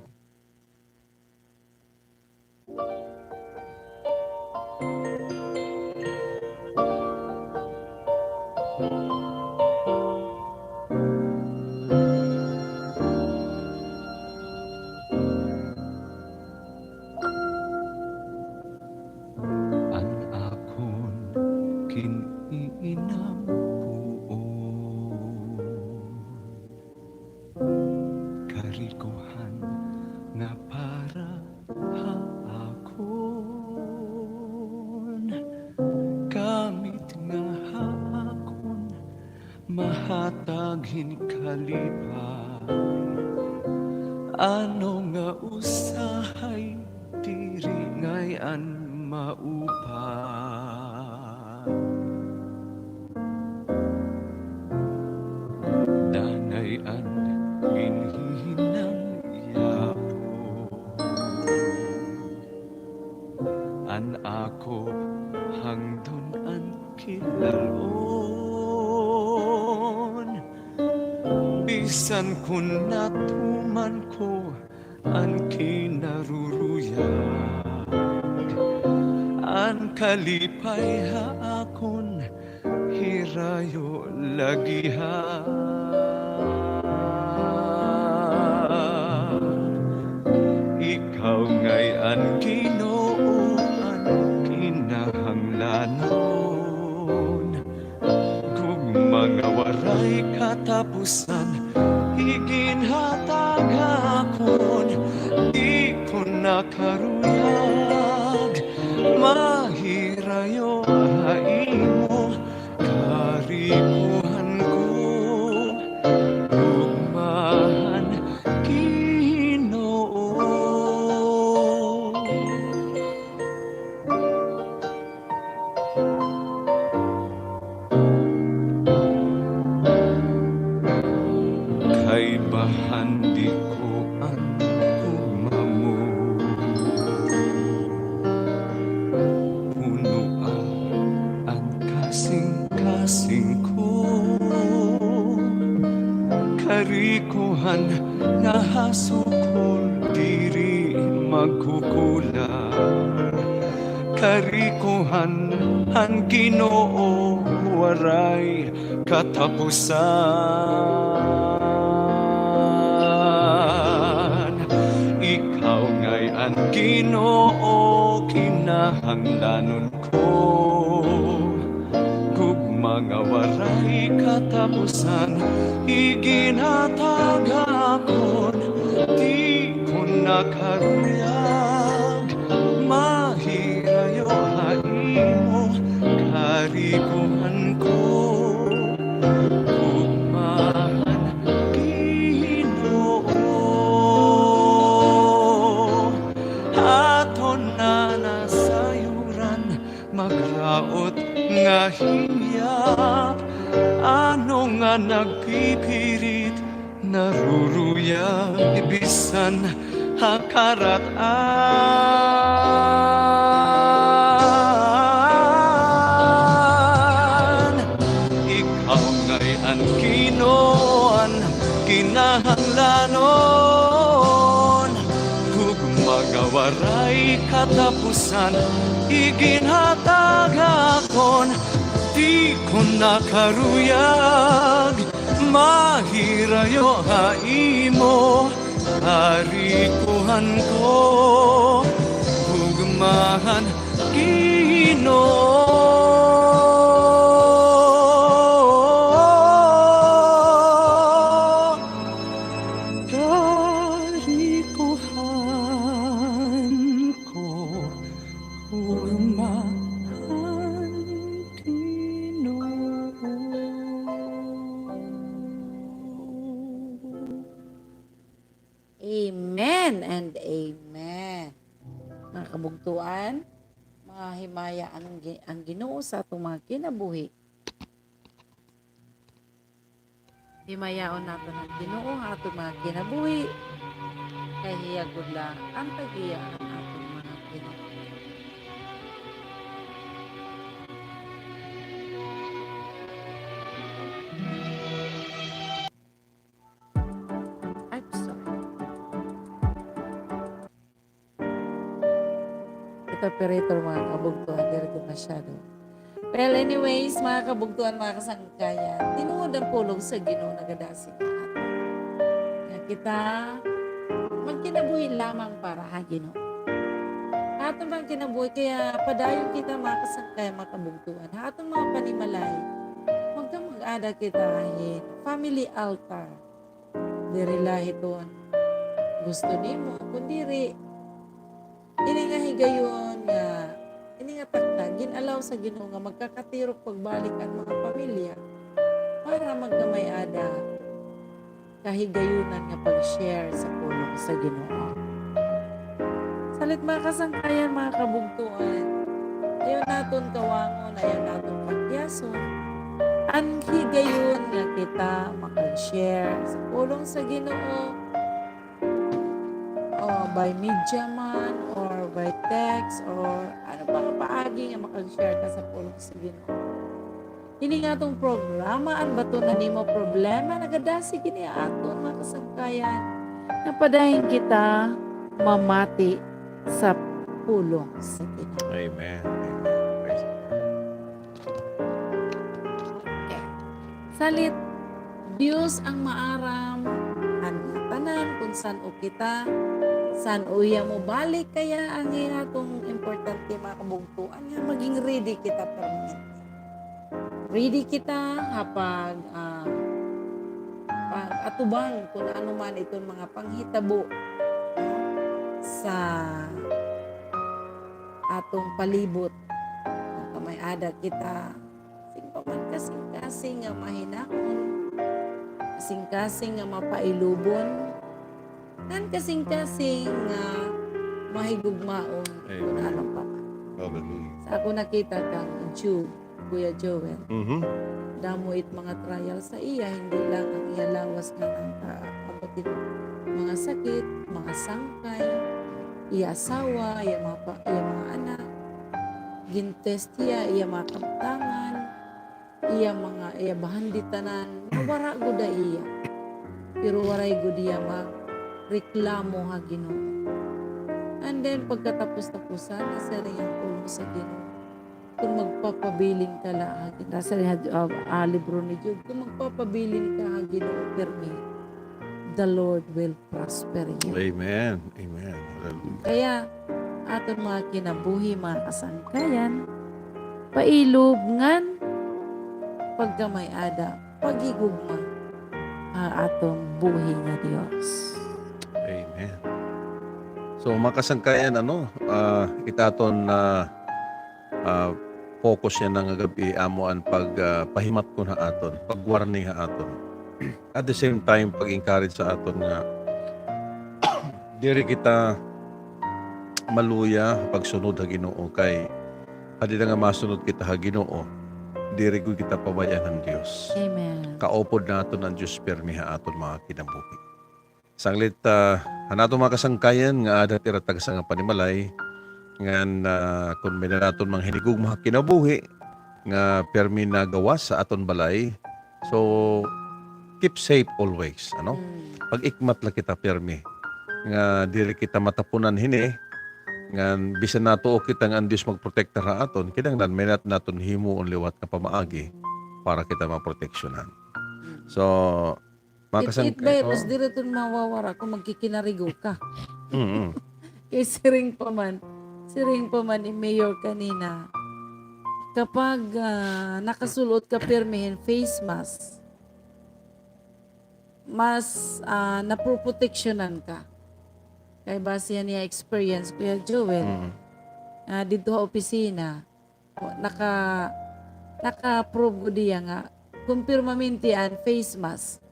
An akon kin-iinampuon, karikohan nga para ha akon, kamit nga ha akon mahatag hin kalipay. Ano nga usahay diri ngay-an maupay. Danay an ginhihinang yaon. An ako hangdon an kilal-on. Bisan kon natuman ko an kinaruruyag, an kalipay ha akon hirayo lagi ha. Ikaw ngay-an, Ginoo, an kinahanglanon. Gugma nga waray katapusan, iginhatag ha akon, di ko na karuyag mahirayo ha imo kasingkasing ko, karikohan nga ha sukol diri magkukulang, karikohan han Ginoo waray katapusan. Ikaw ngay-an, Ginoo, kinahanglanon ko, gugma nga waray katapusan, iginhatag ha akon, di ko na karuyag, mahirayo ha imo, karikohan ko, gugma han Ginoo. Aton na nasayuran magraot nga himyat, ano nga nagpipirit, naruruyag bisan ha karat-an. Ikaw ngay-an, Ginoo, an kinahanglanon, gugma nga waray katapusan, iginhatag ha akon, di ko na karuyag, mahirayo ha imo, karikohan ko, gugma han Ginoo. Karikohan ko, gugma han Ginoo. Amen and amen. Mga kabugtoan, mahimaya an Gi-, an Ginoo sa aton mga kinabuhi. Himayaon naton an Ginoo ha aton mga kinabuhi. Kay hiya gud la an tag-iya han aton mga kinabuhi. Ay, sorry. Ito, operator, mga kabugtoan, diri ko masyado. Well, anyways, mga kabugtoan, mga kasangkayan, tinuod an pulong sa Ginoo nagadasig ha aton. Nga kita magkinabuhi lamang para ha Ginoo. Ha aton mga kinabuhi, kaya padayon kita, mga kasangkayan, mga kabugtoan, ha aton mga panimalay, magkamag-ada kita hin family altar. Diri la hiton gusto nimo, kun diri, ini nga higayon nga, ini nga takna, gin-allow sa Ginoo nga magkakatirok pagbalik an mga pamilya para magkamay-ada kahigayunan nga pag-share sa pulong sa Ginoo. Salit, mga kasangkayan, mga kabugtoan, ayaw naton kawangon, ayaw naton pakyason an higayon nga kita makag-share sa pulong sa Ginoo, o by media man, or by text, or ano pa nga paagi nga makag-share ka sa pulong sa Ginoo. Ini nga aton programa, An Baton han Imo Problema, nagadasig ini ha aton, mga kasangkayan, nga padayon kita mamati sa pulong sa Ginoo. Amen. Amen. Praise the Lord. Okay. Salit, Dios an maaram han tanan, kun san-o kita, san-o hiya mobalik, kaya an iya aton importante, mga kabugtoan, nga maging ready kita permanente. Ready kita ha pag, ah, pag-atubang kun ano man iton mga panghitabo, no, sa aton palibot. Magkamay-ada kita, siring pa man, kasingkasing nga mahinahon, kasingkasing nga mapailubon, ngan kasingkasing nga mahigugmaon, kun ano pa man. Hallelujah. Sa akon nakita kan Job, Kuya Joel, damo it mga trial sa iya, hindi lang an iya lawas ngan an kaabot it mga sakit, mga sangkay, iya asawa, iya mga pa-, iya mga anak. Gin-test hiya, iya mga kabtangan. iya mga, iya bahandi tanan, mawara gud ha iya. Pero waray gud iya magreklamo ha Ginoo. And then, pagkatapos-tapusan, nasiring an pulong sa Ginoo, kon magpapabilin ka la ha Ginoo, nasiring ha, ah, ah, libro ni Job, kon magpapabilin ka ha Ginoo pirmi, the Lord will prosper you. Amen. Amen. Hallelujah. Kaya, aton mga kinabuhi, mga kasangkayan, pailob ngan pagkamay-ada, paghigugma ha aton buhi nga Dios. Amen. So, mga kasangkayan, ano, ah, it aton, ah, ah, focus yana nga gab-i amo an pag, ah, pahimatkon ha aton, pag-warning ha aton. At the same time, pag-encourage sa aton nga diri kita maluya ha pagsunod ha Ginoo, kay ha dida nga masunod kita ha Ginoo, diri gud kita pabay-an han Dios. Amen. Kaupod naton an Dios pirmi ha aton mga kinabuhi. Sanglit, ah, han aton mga kasangkayan nga aada ha ira tagsa nga panimalay, ngan, ah, kon may-ada naton mga hinigugma ha kinabuhi nga pirmi nagawas ha aton balay, so, keep safe always, ano? Mm. Pag-ikmat la kita pirmi nga diri kita matapunan hini, ngan bisan natuo kita nga an Dios magprotektar ha aton, kinahanglan may-ada naton himuon liwat nga pamaagi para kita maproteksyonan. Mm. So, It, it virus, diri iton mawawara kon magkikinarigo ka. Mm-mm. Kay siring pa man, siring pa man ni Mayor kanina, kapag, ah, nakasul-ot ka pirmi hin face mask, mas, ah, napoproteksyonan ka. Kay base han iya experience, Kuya Joel, ah, didto ha opisina, naka-, naka-prove gud iya nga kon permanente an face mask,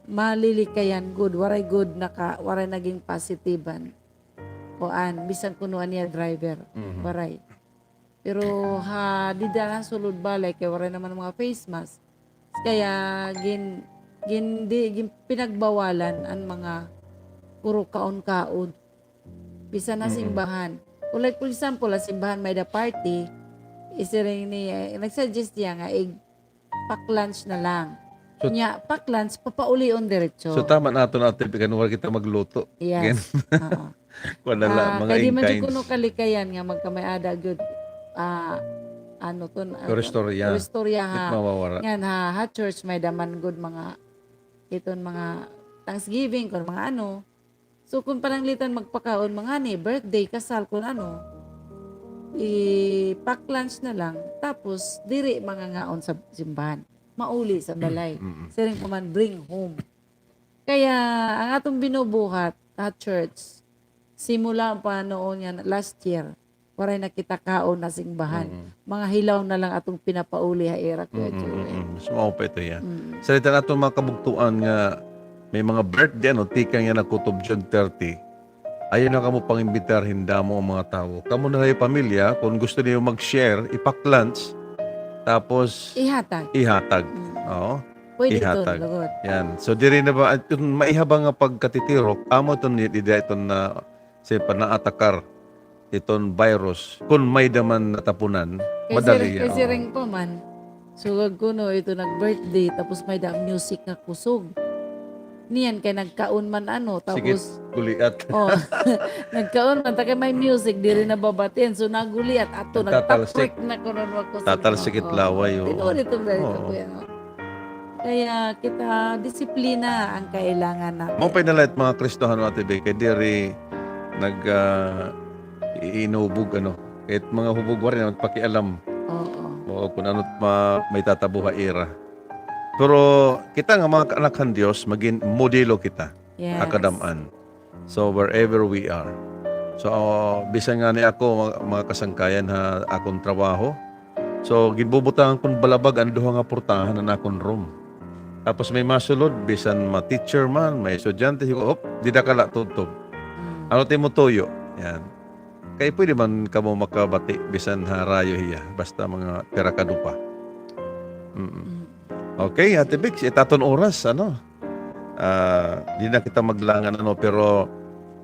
malilikayan gud, waray gud naka-, waray naging positive an kuan, bisan kuno an iya driver, waray. Pero ha dida ha sulod balay kay waray naman mga face mask. Kaya gin-, gin-, di, gin-, pinagbawalan an mga puro kaon-kaon. Bisan ha simbahan. Kung like, for example, ha simbahan may-ada party, isiring ni, eh, nag-suggest niya nga ig-pack lunch na lang. So, nya, pack lunch, papaulion diretso. So, tama na ato na, Ate Vic, kay waray kita magluto. Yes. Oo. Wala la, ah, mga kay di man jud kuno kalikayan nga magkamay-ada gyud, ah, ano ton, ah, turistorya. Turistorya ha. Ngan ha, ha church may-ada man gud mga, iton mga Thanksgiving, kon mga ano. So, kon pananglitan magpakaon, mga ni, birthday, kasal, kon ano, i-pack lunch na lang, tapos diri mangangaon sa simbahan. Mauli sa balay. Siring pa man, bring home. Kaya, an aton binubuhat ha church, simula pa noon nga last year, waray na kita kaon ha simbahan. Mga hilaw na lang aton pinapauli ha ira, Kuya Joel. Mas mao pa ito, ya. Sa litan aton mga kabugtoan nga may mga birthday, ano, tikang yana kutob June thirty, ayaw na kamo pangimbitar hin damo nga mga tawo. Kamo na la ha iyo pamilya, kon gusto niyo mag-share, i-pack lunch, tapos ihatag. Ihatag. Oo. Pwede iton, ihatag. Lugod. Yan. So, diri na ba, iton maiha ba nga pagkatitirok, amo iton, dida iton na, sa panaatakar iton virus, kon may-ada man natapunan, madali yan. Kay siring pa man, sugad kuno ito nag-birthday, tapos may-ada music nga kusog. Niyan kay nagkaon man ano, tapos guliat. Oh, nagkaon man, ta kay may music, diri nababatian. So, naguliat, ato, nagtatalsik. Nagtaprik na kuno, wa kusog. Tatalsik it laway, oh. Tinuod ito, very good, kuya, no? Kaya kita, disiplina an kailangan naton. Maupay na la it mga Kristohanon, Ate Vic, kay diri nag, ah, i-, inubog, ano. Kay it mga hubog, waray na magpakialam. Oo. Oo, kon ano it ma-, maitatabo ha ira. Pero kita nga mga anak han Dios, magin modelo kita. Yes. Ha kadam-an. So, wherever we are. So, bisan ngani ako, mga, mga kasangkayan ha akon trabaho. So, ginbubutangan kon balabag an duha nga portahan han akon room. Tapos may masulod, bisan ma-teacher man, may estudyante, siguro, "Op, dida ka la tubtob." Mm. Ano it imo tuyo? Yan. Kay pwede man kamo makabati, bisan ha rayo hiya, basta mga pira ka dupa. Mm-mm. Mm. Okay, Ate Vic, it aton oras, ano? Ah, di na kita maglangan, ano, pero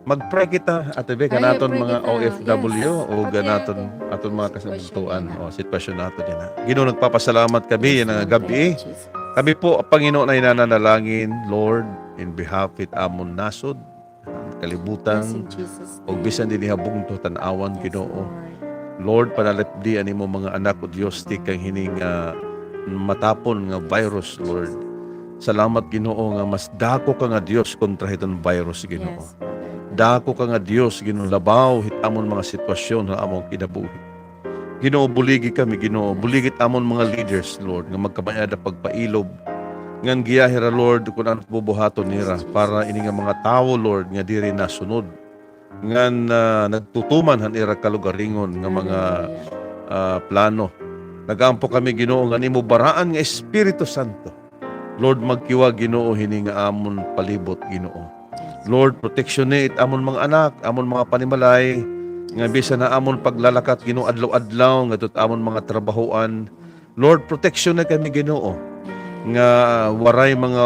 Mag-pray kita, Ate Bec, kan aton mga O F W o kan aton, aton mga kasabuntuan. O, sitwasyon naton yana. Ginoo, nagpapasalamat kami yana nga gab-i. Kami po, Panginoon, ay nananalangin, Lord, in behalf it amon nasod, kalibutan, ug bisan dinhi ha bungto, tan-awan, Ginoo. Lord, panalipdi an imo mga anak, O Dios, tikang hini nga matapon nga virus, Lord. Salamat, Ginoo, nga mas dako ka nga Dios kontra hiton virus, Ginoo. Dako ka nga Dios, Ginoo, labaw hit amon mga sitwasyon ha amon kinabuhi. Ginoo, buligi kami, Ginoo. Buligi it amon mga leaders, Lord, nga magkamay-ada pagpailob ngan giya hira, Lord, kun ano bubuhaton nira para ini nga mga tawo, Lord, nga diri nasunod, ngan, ah, nagtutuman han ira kalugaringon nga mga, ah, plano. Nagaampo kami, Ginoo, nga an imo baraan nga Espiritu Santo, Lord, magkiwa, Ginoo, hini nga amon palibot, Ginoo. Lord, proteksioni it amon mga anak, amon mga panimalay, nga bisan ha amon paglalakat, Ginoo, adlaw-adlaw, ngadto it amon mga trabahoan. Lord, proteksioni kami, Ginoo, nga waray mga,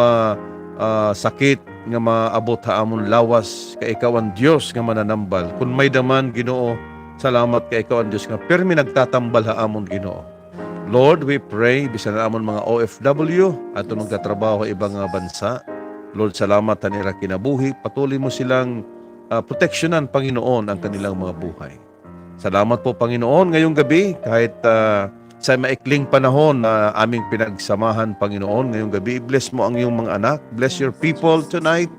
ah, sakit nga maabot ha amon lawas, kay ikaw an Dios nga mananambal. Kun may-ada man, Ginoo, salamat kay ikaw an Dios nga pirmi nagtatambal ha amon, Ginoo. Lord, we pray, bisan an amon mga O F W, aton magtatrabaho ha iba nga bansa. Lord, salamat han ira kinabuhi. Patuloy mo silang, ah, proteksyonan, Panginoon, ang kanilang mga buhay. Salamat po, Panginoon, ngayong gabi, kahit, ah, sa maikling panahon na aming pinagsamahan, Panginoon, ngayong gabi, bless mo ang iyong mga anak. Bless your people tonight.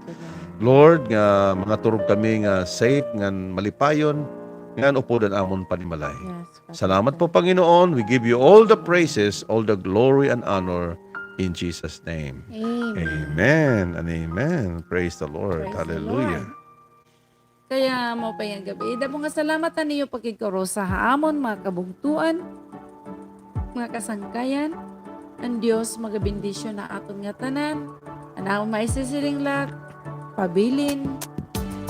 Lord, nga mangaturog kami nga safe, ngan malipayon, ngan upod an amon panimalay. Salamat po, Panginoon. We give you all the praises, all the glory and honor in Jesus' name. Amen. Amen and amen. Praise the Lord. Hallelujah. Kaya maupay nga gab-i. Damo nga salamat han iyo pakigkarusa ha amon mga kabugtoan, mga kasangkayan. An Dios magabendisyon ha aton ngatanan. An amon maisisiring la, pabilin,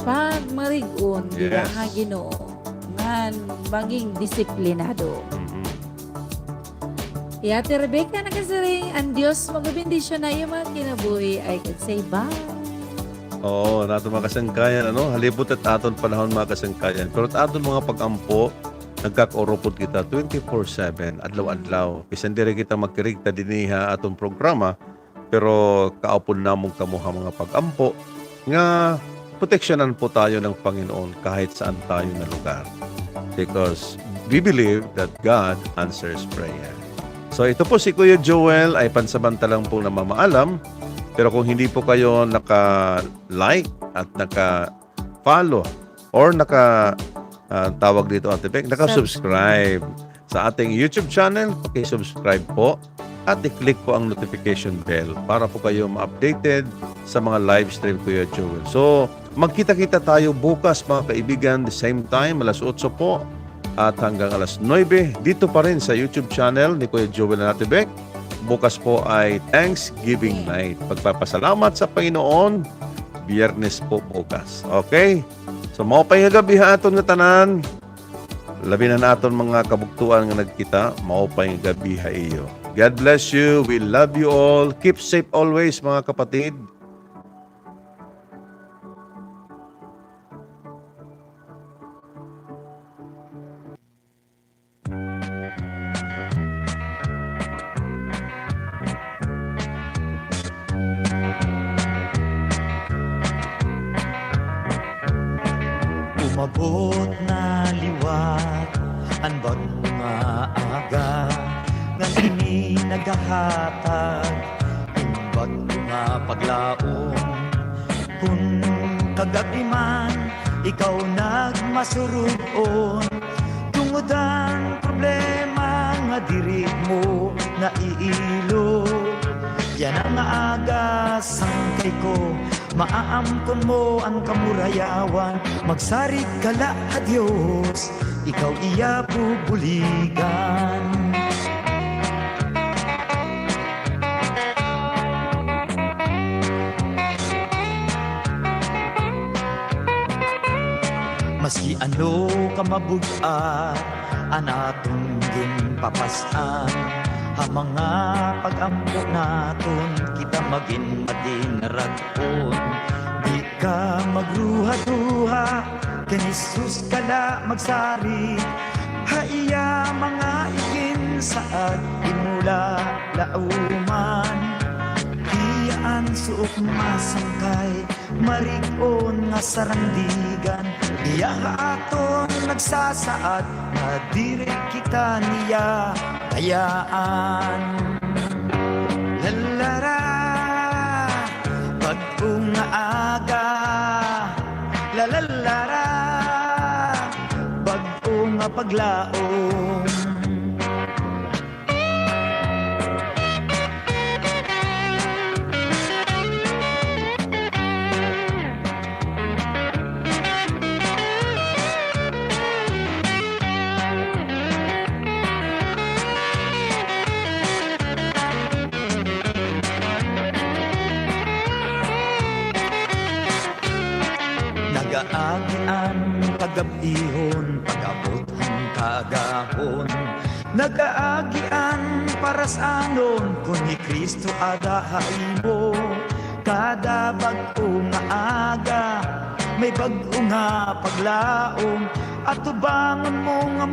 pagmarig-on dida ha Ginoo, ngan maging disiplinado. Hi Ate Rebecca nakasiring, an Dios magabendisyon ha iyo mga kinabuhi. I could say bye. Oo, an aton mga kasangkayan, ano, halipot it aton panahon, mga kasangkayan. Pero it aton mga pag-ampo, nagkakaurupod kita twenty-four seven, adlaw-adlaw. Bisan diri kita magkirigta dinhi ha aton programa, pero kaupod namon kamo ha mga pag-ampo nga proteksyonan po tayo ng Panginoon kahit saan tayo na lugar. Because we believe that God answers prayer. So, ito po si Kuya Joel ay pansamantalang pong namamaalam. Pero kung hindi po kayo naka-like at naka-follow or naka, ah, tawag dito, Ate Bec, naka-subscribe sa ating YouTube channel, paki-subscribe po at i-click po ang notification bell para po kayo ma-updated sa mga live stream, Kuya Joel. So, magkita-kita tayo bukas, mga kaibigan, the same time, alas otso po at hanggang alas nuebe, dito pa rin sa YouTube channel ni Kuya Joel and Ate Bec. Bukas po ay Thanksgiving night. Pagpapasalamat sa Panginoon, Biyernes po bukas. Okay? So, maupay nga gab-i ha aton ngatanan. Labi na an aton mga kabugtoan nga nagkita, maupay nga gab-i ha iyo. God bless you. We love you all. Keep safe always, mga kapatid. Umabot na liwat an bag-o nga aga, ngan ini nagahatag hin bag-o nga paglaom. Kun kagab-i man ikaw nagmasurug-on, tungod han problema nga diri mo naiilo. Yana nga aga, sangkay ko, maaamkon mo an kamurayawan. Magsarig ka la ha Dios, ikaw iya bubuligan. Maski ano ka mabug-at an aton ginpapas-an, ha mga pag-ampo naton kita magin madinarag-on. Di Ka magruhat-ruhat, kan Jesus ka la magsarig, ha iya mga iginsaad, imo la lauman. Hiya an suot masangkay, marig-on nga sarandigan, hiya ha aton nagsasaad, nga diri kita niya dayaan. Lalara, bag-o nga aga, lalalara, bag-o nga paglaom. Nagaagi an kagab-ihon, pag-abot han kaagahon. Nagaagi an parasanon, kon hi Cristo ada ha imo. Kada bag-o nga aga, may bag-o nga paglaom. Atubangon mo nga